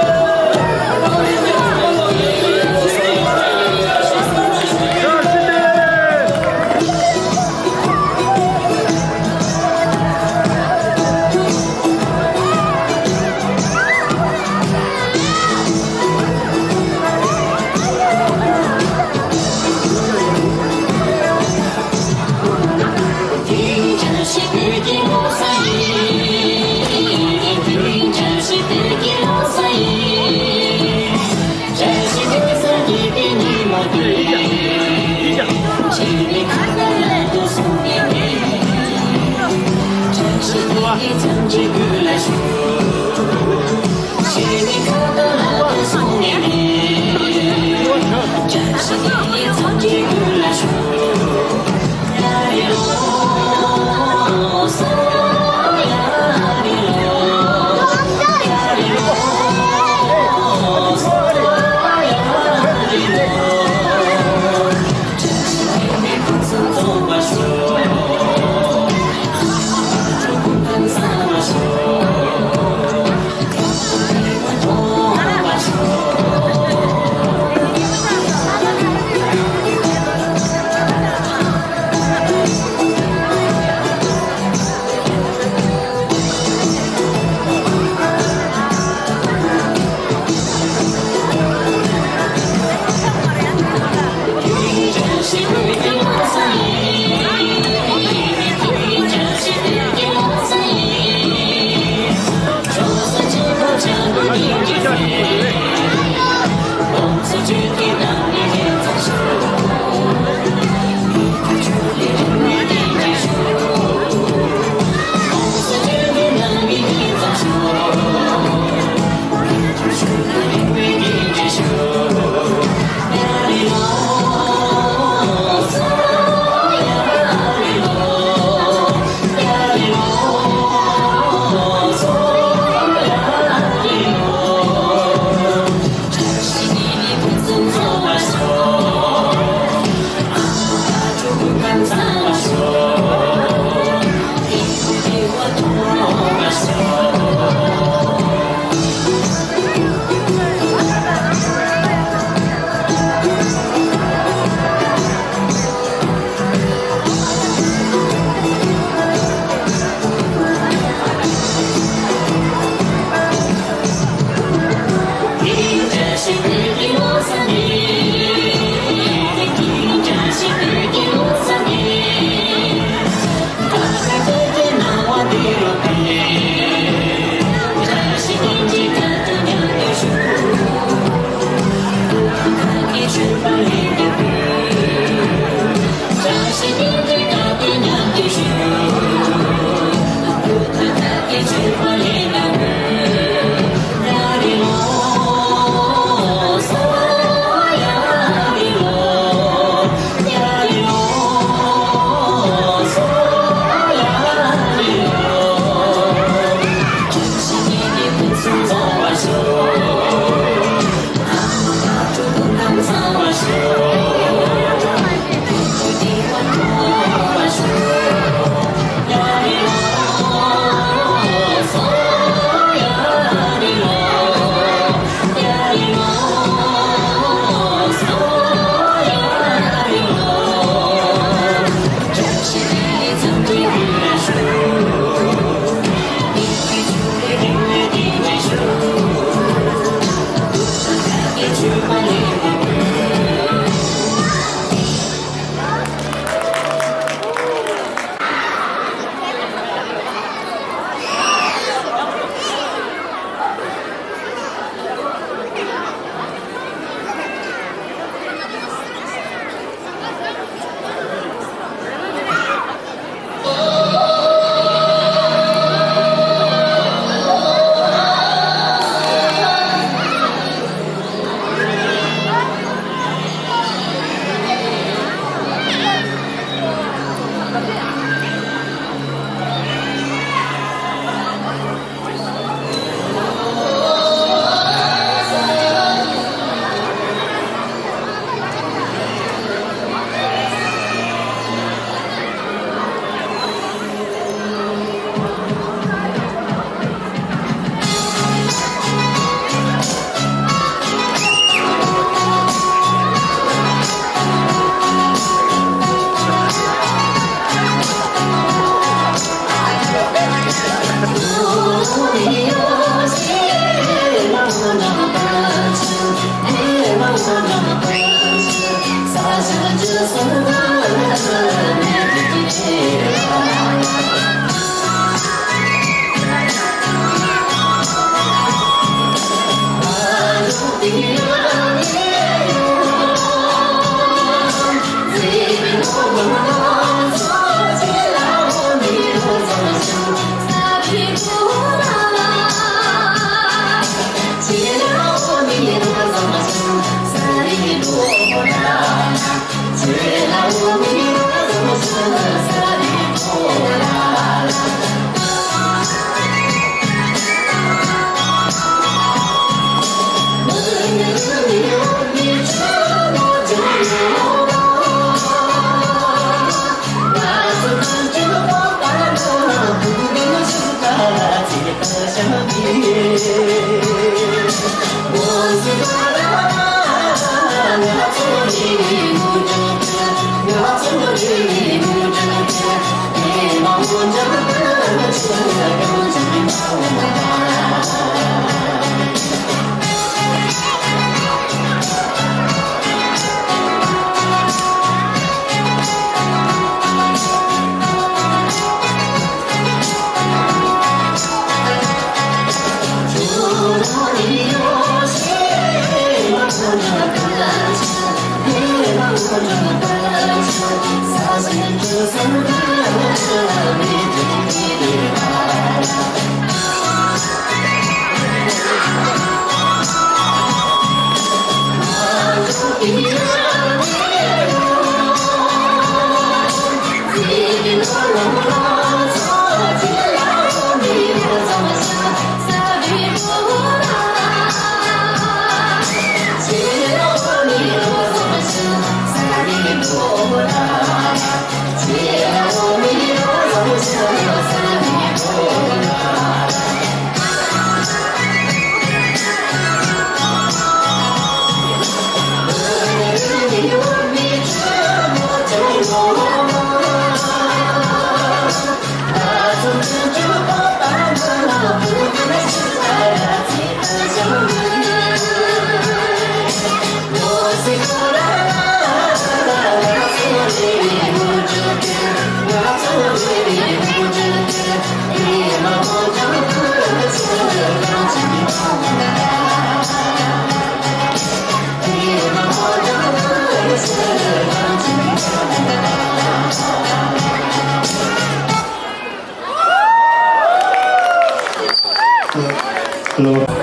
Hello.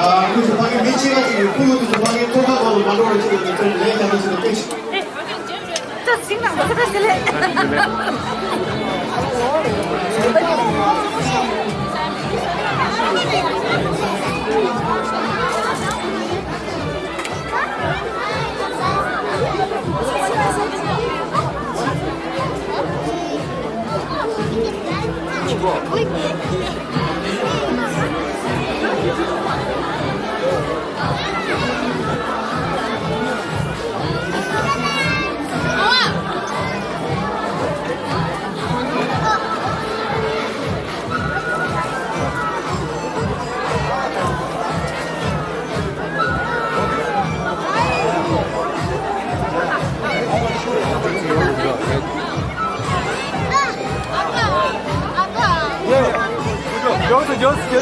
ཨ། ཁོང་ཚོ་ཕ་གི་མི་གཅིག་ལ་གཅིག་ཁོང་ཚོ་ཕ་གི་ཐོག་ཁ་ཐོག་ལ་མ་འགྲོ་བ་གཅིག་ལ་ངས་ཁྱོད་ལས་ཀ་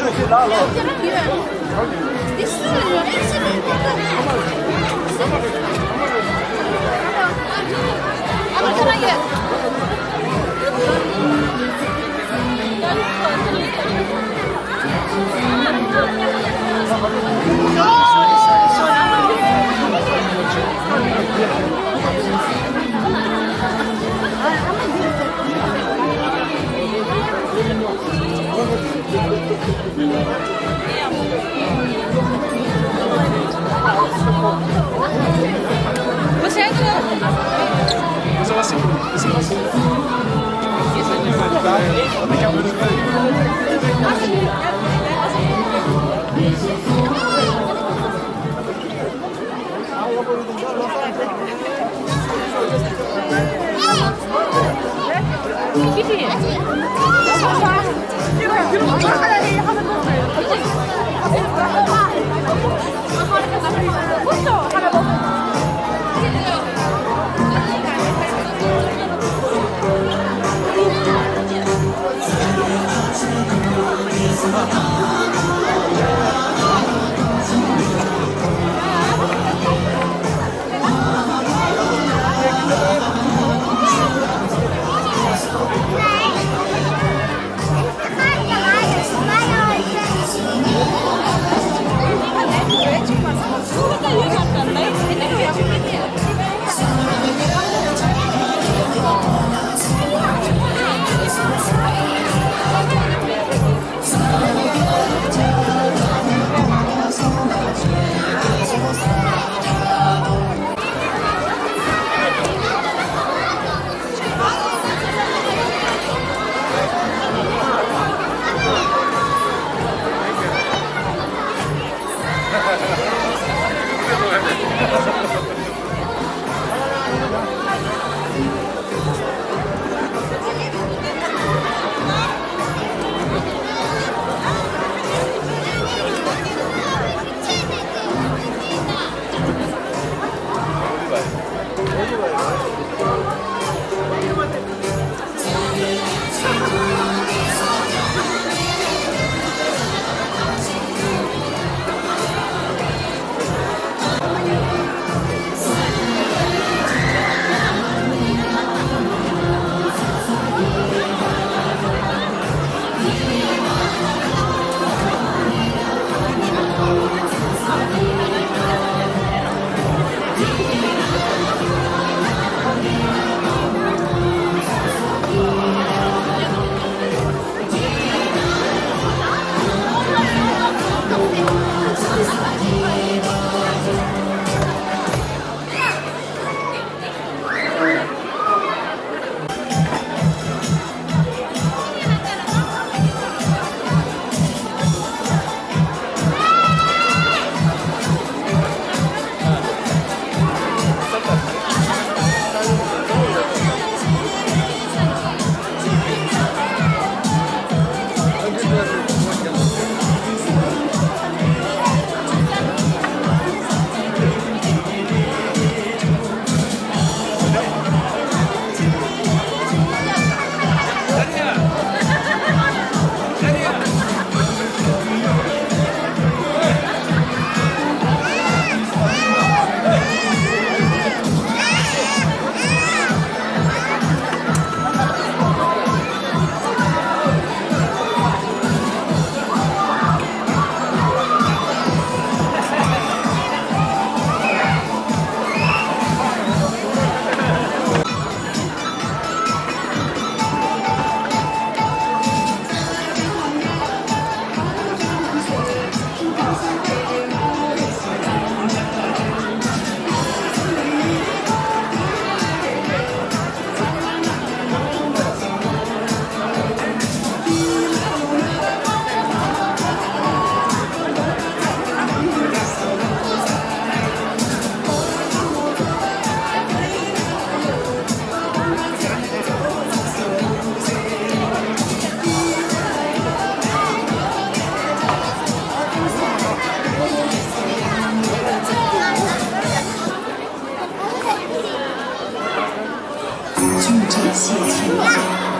ལས་བྱེད་ལ་སྐད་ཆ།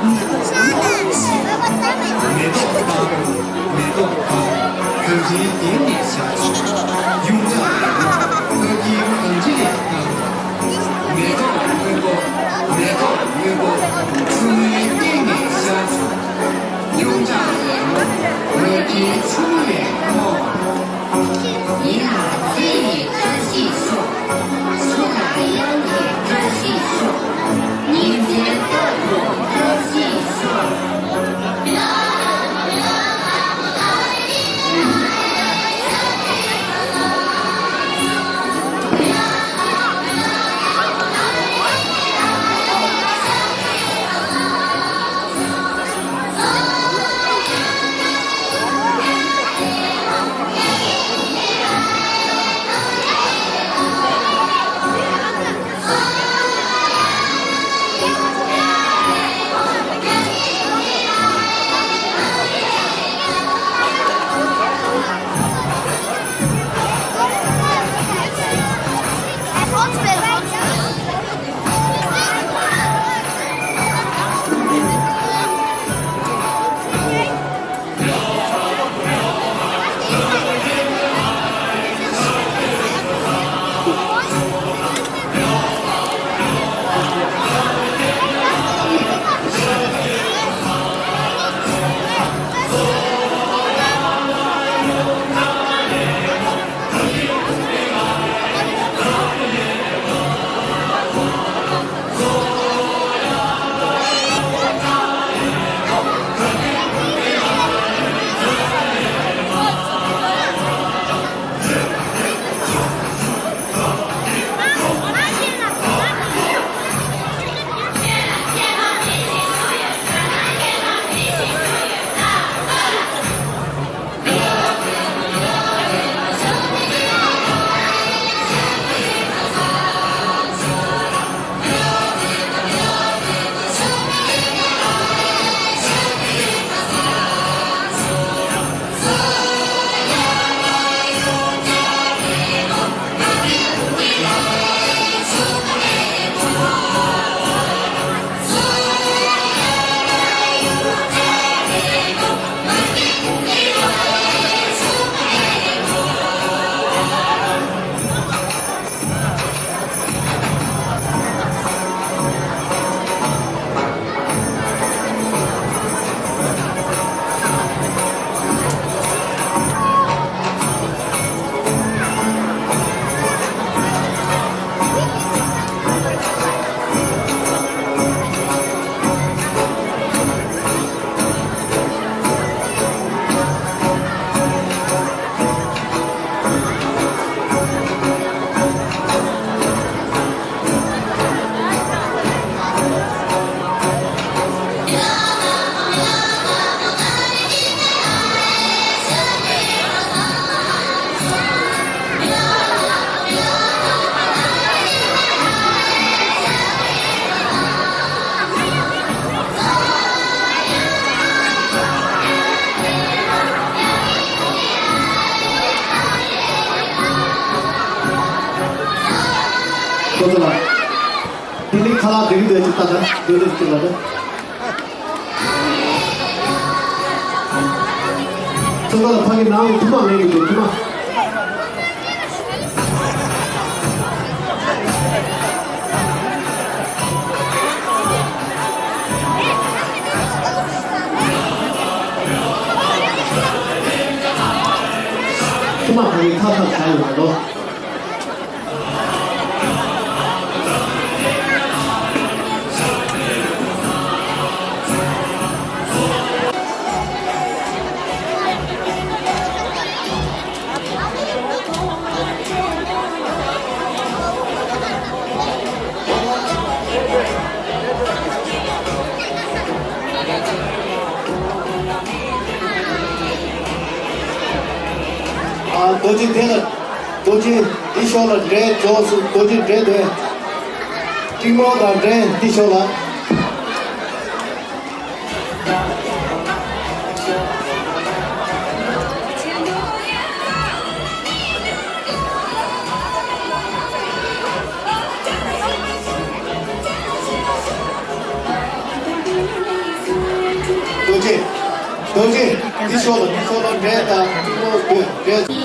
མེ་ཏོག་དང་། མེ་ཏོག་དང་། གངས་ཅན་གཏིང་ནས་ཤར་བྱུང་། ཡོངས་གྲགས་ལེགས་མོ་ཕ་གིའི་གངས་ཅན་ཡག་དང་། མེ་ཏོག་སྔོན་པོ། མེ་ཏོག་སྔོན་པོ། ཆུ་མོའི་སྟེང་ནས་ཤར་བྱུང་། ཡོངས་གྲགས་ལེགས་མོ་ཕ་གིའི་ཆུ་མོ་ལེགས་མོ། མི་ལ་ཚེ་ཡི་བཀྲ་ཤིས་ཤོག། སུ་ལ་གཡང་གི་བཀྲ་ཤིས་ཤོག། ཉིན་མཚན་རྟག་ཏུ་བཀྲ་ཤིས་ཤོག། ཁོ་ཚོ་ལ། དེ་ནས་ཁ་ལག་སྒྲིག་འདོད་ཀྱི་ལྟ་ད་སྡོད་དེ་ཅིག་ལ་ད། ཚོ་ལ་ཕ་གི་ནང་ལ་ཐུག་མ་མེད་གི་འདུག་ཐུག་མ། ཐུག་མ་ཕ་གི་ཁ་ཁ་ཁ་ཡོད་མ་གཏོགས། ཨ། རྡོ་རྗེ་དེ་ལ། རྡོ་རྗེ་འདི་ཤོག་ལ་འདྲེ་འཇོག་སུ་རྡོ་རྗེ་འདྲེ་དེ། ཏིང་མོ་དང་འདྲེ་འདི་ཤོག་ལ། ཐུགས་རྗེ་ཆེ། འདི་ཤོག་ལ་འདི་ཤོག་ལ་འདྲེ་དང་ཐུགས་སྨོན་འདོད་འདྲེ།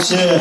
ཆེ།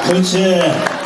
ཐུགས་རྗེ་ཆེ།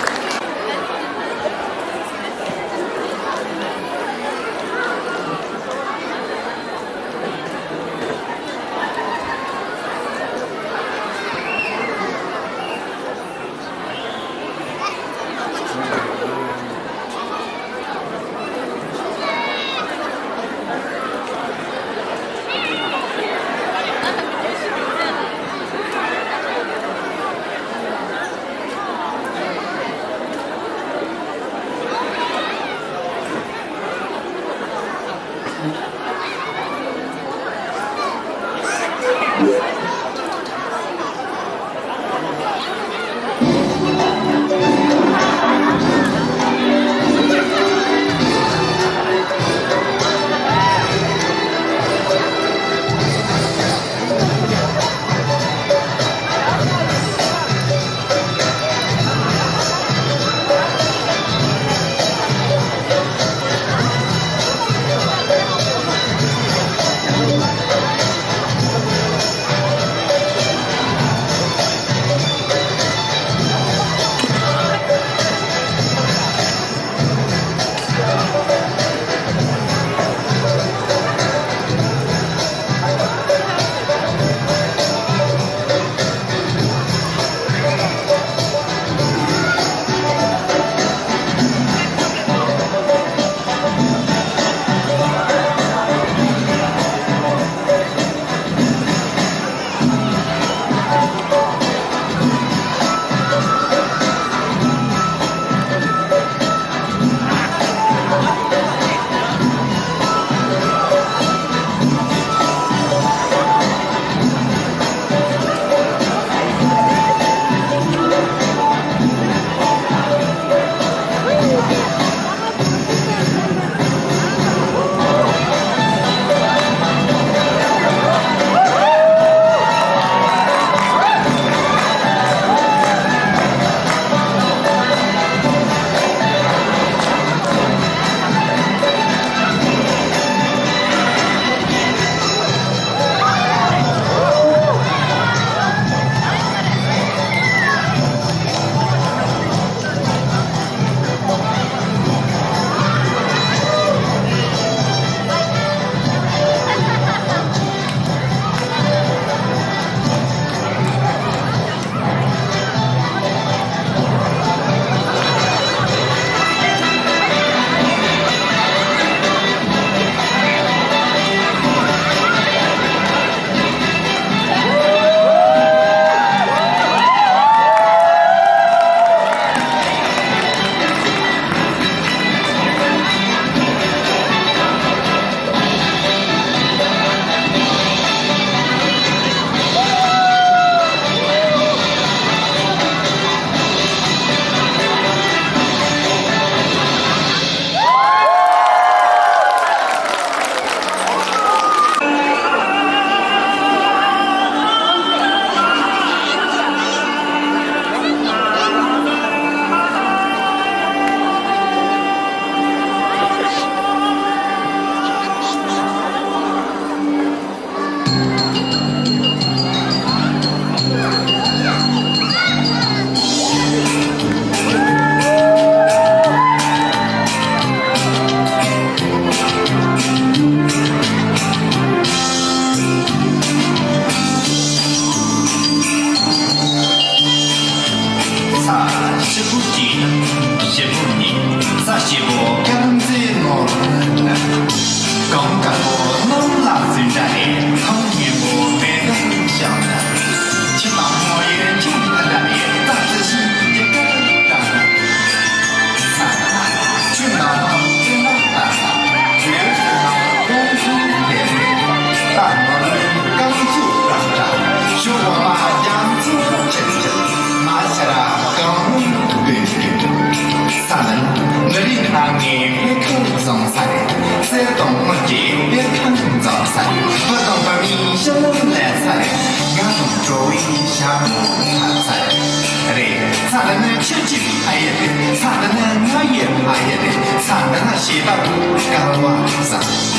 ས་སྐྱིད་པོ་གཅིག་དང་སྐྱིད་པོ་གཉིས། ས་སྐྱིད་པོ་དཀར་མཛེས་ནོར་བུ་ལ། གངས་དཀར་པོ་གནམ་ལ་ཟིན་འདྲ་རེད། ཐང་སྙན་པོ་མེ་ཏོག་ཤར་འདྲ། ཆུ་དྭངས་མོ་ཡི་ཆུ་འདྲ་རེད། རྟ་རྩི་ཤིང་གི་སྐད་གྲགས་འདྲ། ས་ཆུ་ནང་ཐང་ཆུ་ནང་ཐང་། ལུས་སུ་ནང་ཀུང་སུ་དེ། རྟ་ནོར་བུའི་རྐང་ཚུགས་རང་འདྲ། ཞུ་བ་མ་རྒྱང་ཚུགས་ཆེ་ཆེ། མ་ཤ་ར་གང་རུང་དུས་ཀྱི། ས་ནི་མི་རིགས་སྣ་ལྔའི་དཔེ་ཁང་བཟང་ས་རེད། གསེར་དང་དངུལ་གྱི་དཔེ་ཁང་བཟང་ས་རེད། བུ་དང་བུ་མོའི་ཞི་ལམ་ལས་ས་རེད། དགའ་དང་སྤྲོ་བའི་ཞལ་ངོ་ཐར་ས་རེད། ས་འདི་ནི་ཁྱེད་ཀྱི་ཕ་ཡུལ་རེད། ས་འདི་ནི་ང་ཡི་ཕ་ཡུལ་རེད། ས་འདི་ནི་ཤེས་རབ་སྐལ་བ་བཟང་།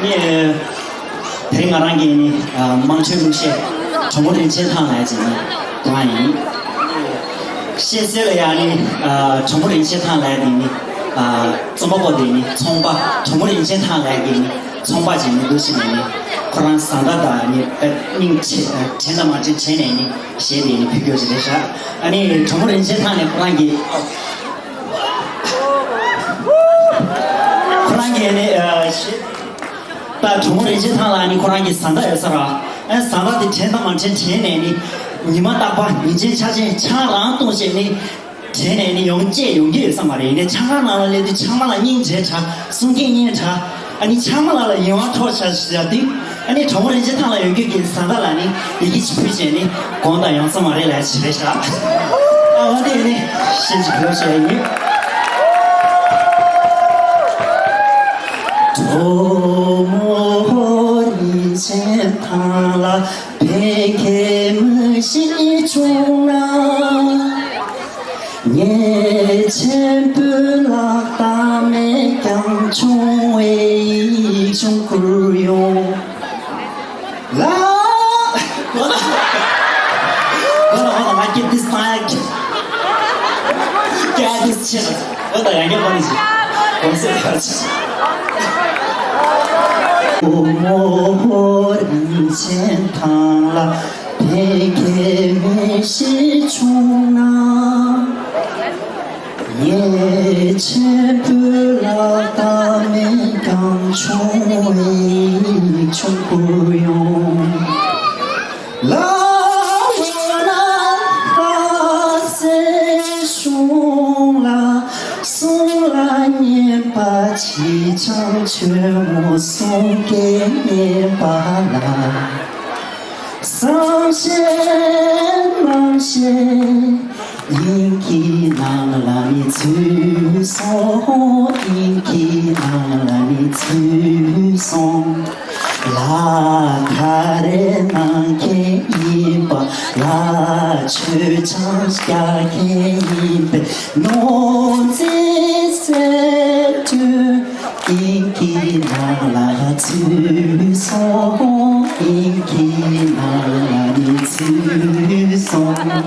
ནི། དེ་རིང་ང་རང་གིས་ནི་དམངས་ཁྲོད་གླུ་གཞས་གྲོགས་མོ་རིན་ཆེན་ཐང་ལགས་ཀྱི་ནི་དང་ཡིན། གཞས་གསོལ་ལ་ཡང་ནི་གྲོགས་མོ་རིན་ཆེན་ཐང་ལགས་ཀྱི་ནི་རྩོམ་པ་པོ་དེ་ནི་ཚོང་པ་གྲོགས་མོ་རིན་ཆེན་ཐང་ལགས་ཀྱི་ནི་ཚོང་པ་ཅིག་ནི་འདུག་ཕྱིན་ནས་ནི་ཁོ་རང་བཟའ་ཟླ་དང་ནི་སྙིང་རྗེ་དྲན་དང་མ་དྲན་དྲན་ནས་ནི་གཞས་དེ་ནི་ཕུལ་རྒྱུ་ཞིག་རེད་ཤག་ཨ་ནི་གྲོགས་མོ་རིན་ཆེན་ཐང་ནི་ཁོ་རང་གི་ཁོ་རང་གི་ནི་གཞས། ད་གྲོགས་མོ་རིན་ཆེན་ཐང་ལགས་ནི་ཁོ་རང་གི་བཟའ་ཟླ་ཡོད་ས་ར། ཨ་བཟའ་ཟླ་དེ་དྲན་དང་མ་དྲན་དྲན་ནས་ནི་ཉི་མ་རྟག་པར་ཉིན་མཚན་ཆ་ཆེན་ཆང་རང་བཏུང་བྱས་ནི་དྲན་ནས་ནི་ཡོང་བཅས་ཡོང་གི་ཡོད་ས་མ་རེད། ཡིན་ནའི་ཆང་ཁང་ནང་ལ་སླེབས་དུས་ཆང་མ་ལ་སྙིང་རྗེ་དྲགས། གསུང་སྐད་སྙན་དྲགས། ཨ་ནི་ཆང་མ་ལ་ལ་ཡིད་དབང་འཕྲོག་བྱ་བྱ་དུས། ཨ་ནི་གྲོགས་མོ་རིན་ཆེན་ཐང་ལ་ཡོད་རྒྱུ་གི་བཟའ་ཟླ་ལ་ནི་ཡི་གེ་ཅིག་ཕུལ་བྱས་ནི་དགོངས་དག་ཡོང་ས་མ་རེད་ལབ་ཡ་ཅིག་རེད་ཤག་ཨ་འོ་དེ་ནི་ཤིན་ཅིག་ཕུལ་བྱས་ཡིན། གྲོགས་མོ་རིན་ཆེན་ཐང་ལ་ཕན་ཁེ་མི་ཤེས་བྱུང་ན། ངས་ཆེན་པོའི་ལག་རྟགས་མེད་ཀྱང་ཆུང་བའི་ཡིག་ཆུང་བསྐུར་ཡོང་། ལ། What the, what the, what the, I get this mic. Get this chair. What the, I get what is it? What's it? གྲོགས་མོ་རིན་ཆེན་ཐང་ལ་ཕན་ཁེ་མི་ཤེས་བྱུང་ན། ངས་ཆེན་པོའི་ལག་རྟགས་མེད་ཀྱང་ཆུང་བའི་ཡིག་ཆུང་བསྐུར་ཡོང་། ལ་འོ་ན་ལྷ་སའི་གཞུང་ལ་གསུང་ལ་སྙན་པ་ཆེ་ཆང་ཆོས་མོ་གསུང་སྐད་སྙན་པ་ལ། བསམ་ཤེས་སྣང་ཤེས་དབྱིངས་ཀྱི་ནང་ལ་ནི་ཚུད་སོང་། དབྱིངས་ཀྱི་ནང་ལ་ནི་ཚུད་སོང་། ལ་ག་རེ་གནང་མཁན་ཡིན་པ། ལ་མཆོད་ཆང་རྒྱག་མཁན་ཡིན་པས་ནོར་རྫས་ཟེར་དུས། དབྱིངས་ཀྱི་ནང་ལ་ཚུད་སོང་། དབྱིངས་ཀྱི་ནང་ལ་ནི་ཚུད་སོང་།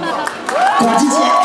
བཀའ་དྲིན་ཆེ།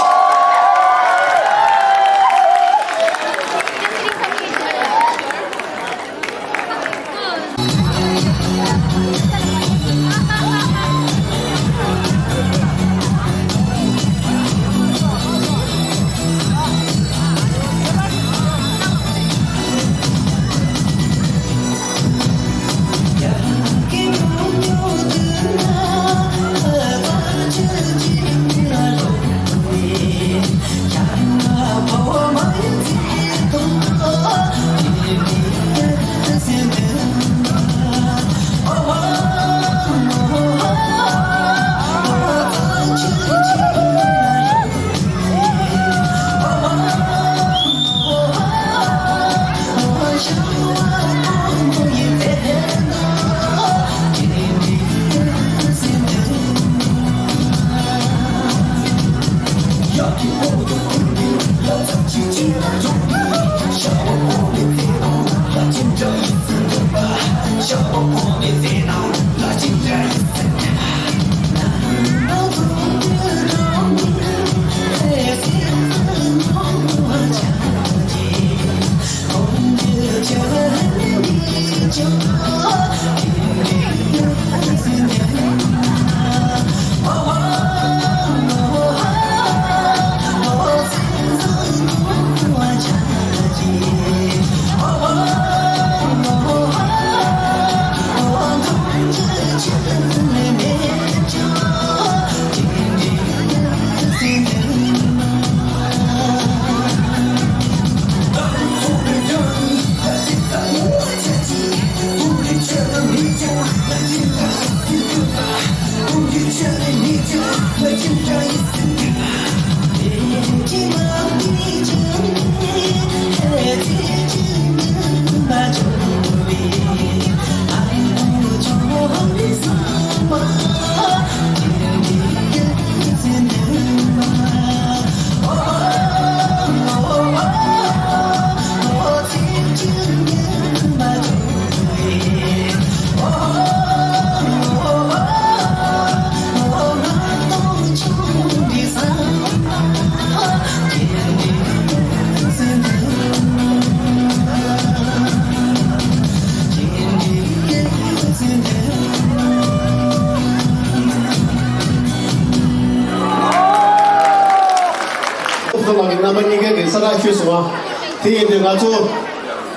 རྣམ་པ་གཉིས་ཀས་ཀྱི་གསལ་བསྒྲགས་ཞུས་སོང་བ། དེ་ཡིན་དུས་ང་ཚོ་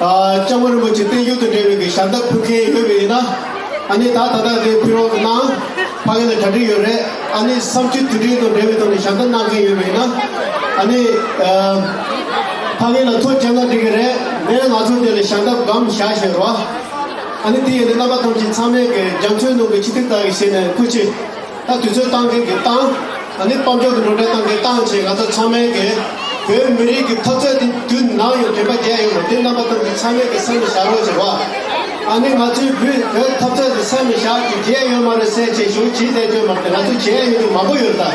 ཨ་སྐྱབས་མགོན་རིན་པོ་ཆེ་བརྟན་བཞུགས་དང་འབྲེལ་བའི་གི་ཞལ་འདེབས་ཕུལ་མཁན་ཡོད་པ་ཡིན་ན། ཨ་ནི་ད་ད་ལྟ་དེ་ཕུལ་རོགས་གནང་། ཕ་གི་ལ་གྲ་སྒྲིག་ཡོད་རེད། ཨ་ནི་བསམ་སྤྱོད་དེ་འདྲའི་དང་འབྲེལ་བའི་ཐོག་ནས་ཞལ་འདེབས་གནང་མཁན་ཡོད་པ་ཡིན་ན། ཨ་ནི་ཨ་ཕ་གི་ལ་ཐུགས་རྗེ་གནང་འགྲིག་གི་རེད། དེ་ནས་ང་ཚོ་དེ་ལ་ཞལ་འདེབས་སྒམ་བཞག་བཞག་རོགས། ཨ་ནི་དེ་ཡིན་དུས་རྣམ་པ་ཐམས་ཅད་ཚང་མས་ཀྱི་རྒྱ་མཚོའི་ནང་གི་ཆུ་ཐིགས་དག་གི་ཞལ་ནས་ཁུ་ཆེ། ད་དུས་ཚོད་བཏང་མཁན་གྱིས་བཏང་། ཨ་ནི་དཔལ་འབྱོར་གྱི་ནོར་འཁྲུལ་བཏང་མཁན་བཏང་བྱས། ང་ཚོ་ཚང་མས་ཀྱི་བོད་མི་རིགས་ཀྱི་འཐབ་རྩོད་དེ་དུས་ནམ་ཡང་དྲན་པ་བརྗེད་ཡོད་མ་རེད། དེ་རྣམ་པ་ཐམས་ཅད་ཚང་མས་ཀྱི་སེམས་ལ་བཞག་རོགས་བྱེད་པ། ཨ་ནི་ང་ཚོའི་བོད་བོད་འཐབ་རྩོད་དེ་སེམས་ལ་བཞག་གི་བརྗེད་ཡོད་མ་རེད་ཟེར་བྱས་ཞུ་བྱེད་བསྡད་ཡོད་མ་རེད། ང་ཚོ་བརྗེད་ཡོད་དུ་མང་པོ་ཡོད་ད། ད་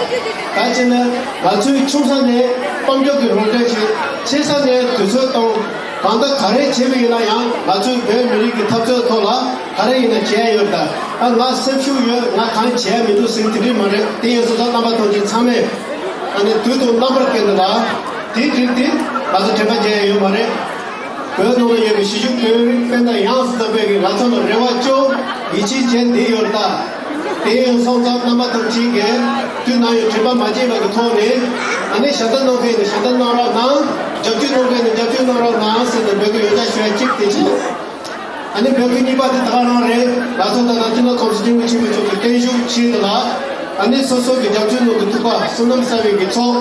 བྱས་ན་ང་ཚོའི་ཆུང་ས་ནས་དཔལ་འབྱོར་གྱི་རོགས་སྐྱོར་བྱེད། ཆེ་ས་ནས་དུས་ཚོད་གཏོང་། གང་ལྟར་ག་རེ་བྱས་པ་ཡིན་ན་ཡང་ང་ཚོའི་བོད་མི་རིགས་ཀྱི་འཐབ་རྩོད་ཐོག་ལ་ག་རེ་ཡིན་ན་བྱས་ཡོད་ད། ཨ་ང་སེམས་ཤུགས་ཡོད། ང་གང་བྱས་མི་འདུག་ཟེར་དེ་འདྲས་མ་རེད། དེ་ཡིན་སོང་ཙང་རྣམ་པ་ཐམས་ཅད་ཚང་མས་ཨ་ནི་དུས་དང་རྣམ་པར་བསྐྱལ་ནས་ལ་དེའི་རིགས་དེ་ང་ཚོ་དྲན་པ་བརྗེད་ཡ་ཡོད་མ་རེད། བོད་ནང་ལ་ཡོད་པའི་གཞིས་བཞུགས་བོད་རིགས་སྤུན་ཟླ་ཡོངས་སུ་རྫོགས་པས་ཀྱི་ང་ཚོ་ལ་རེ་བ་བཅོལ་ཡིད་ཆེས་བྱས་བསྡད་ཡོད་ད། དེ་ཡིན་སོང་ཙང་རྣམ་པ་ཐམས་ཅད་ཀྱིས་དུས་ནམ་ཡང་དྲན་པ་མ་བརྗེད་པ་གི་ཐོག་ནས་ཨ་ནི་ཞལ་འདེབས་གནང་མཁན་ནི་ཞལ་འདེབས་གནང་རོགས་གནང་། རྒྱབ་སྐྱོར་གནང་མཁན་ནི་རྒྱབ་སྐྱོར་གནང་རོགས་གནང་ཟེར་ནས་འབོད་སྐུལ་ཡང་བསྐྱར་ཞུ་ཡ་གཅིག་དེ་བྱས། ཨ་ནི་འབོད་སྐུལ་གཉིས་པ་དེ་ད་ག་རང་རེད། ང་ཚོ་ད་ལྟ་སྤྱི་ནོར་གོང་ས་སྐྱབས་མགོན་ཆེན་པོ་མཆོག་གི་བརྟན་བཞུགས་ཆེད་དུ་ལ་ཨ་ནི་སོ་སོ་གི་རྒྱབ་སྐྱོར་གནང་གི་ཐུག་པ་བསོད་ནམས་གསར་བའི་གི་ཚོགས་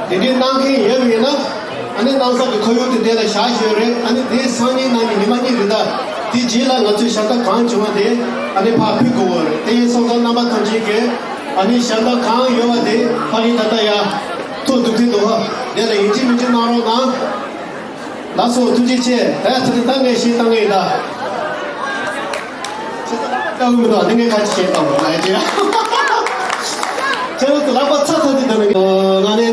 དེ་འདྲའི་གནང་མཁན་ཡོད་པ་ཡིན་ན། ཨ་ནི་གནང་ས་གི་ཁོར་ཡུག་དེ་དེ་ལ་བཞག་བཞག་རེད། ཨ་ནི་དེ་སང་ཉིན་གནངས་ཉིན་ཉི་མ་གཉིས་རེད་ད། དེ་རྗེས་ལ་ང་ཚོས་ཞལ་ཏ་གང་བྱུང་བ་དེ་ཨ་ནི་ཕར་ཕུལ་དགོས་པ་རེད། དེ་ཡིན་སོང་ཙང་རྣམ་པ་ཐམས་ཅད་ཀྱིས་ཨ་ནི་ཞལ་ཏ་གང་ཡོད་པ་དེ་ཕ་གི་ད་ལྟ་ཡ་ཐོག་འདུག་གི་འདུག་ཧ། དེ་ལ་ཡིན་གཅིག་མིན་གཅིག་གནང་རོགས་གནང་། ལགས་སོ། ཐུགས་རྗེ་ཆེ། ད་ཡ་ཚ་ནི་ད་ངས་ཤིང་བཏང་གི་ཡིན་ད། ཁྱེད་ཚོ་ལག་པ་བཏང་གི་མི་འདུག་ཨ་ནི་ངས་ཁ་ཅིག་བྱས་བཏང་བ་ང་ཡ་ཅི་ཡ། ཁྱེད་ཚོ་ལག་པ་ཚ་ཚ་ཅིག་བཏང་གི་ང་ནི།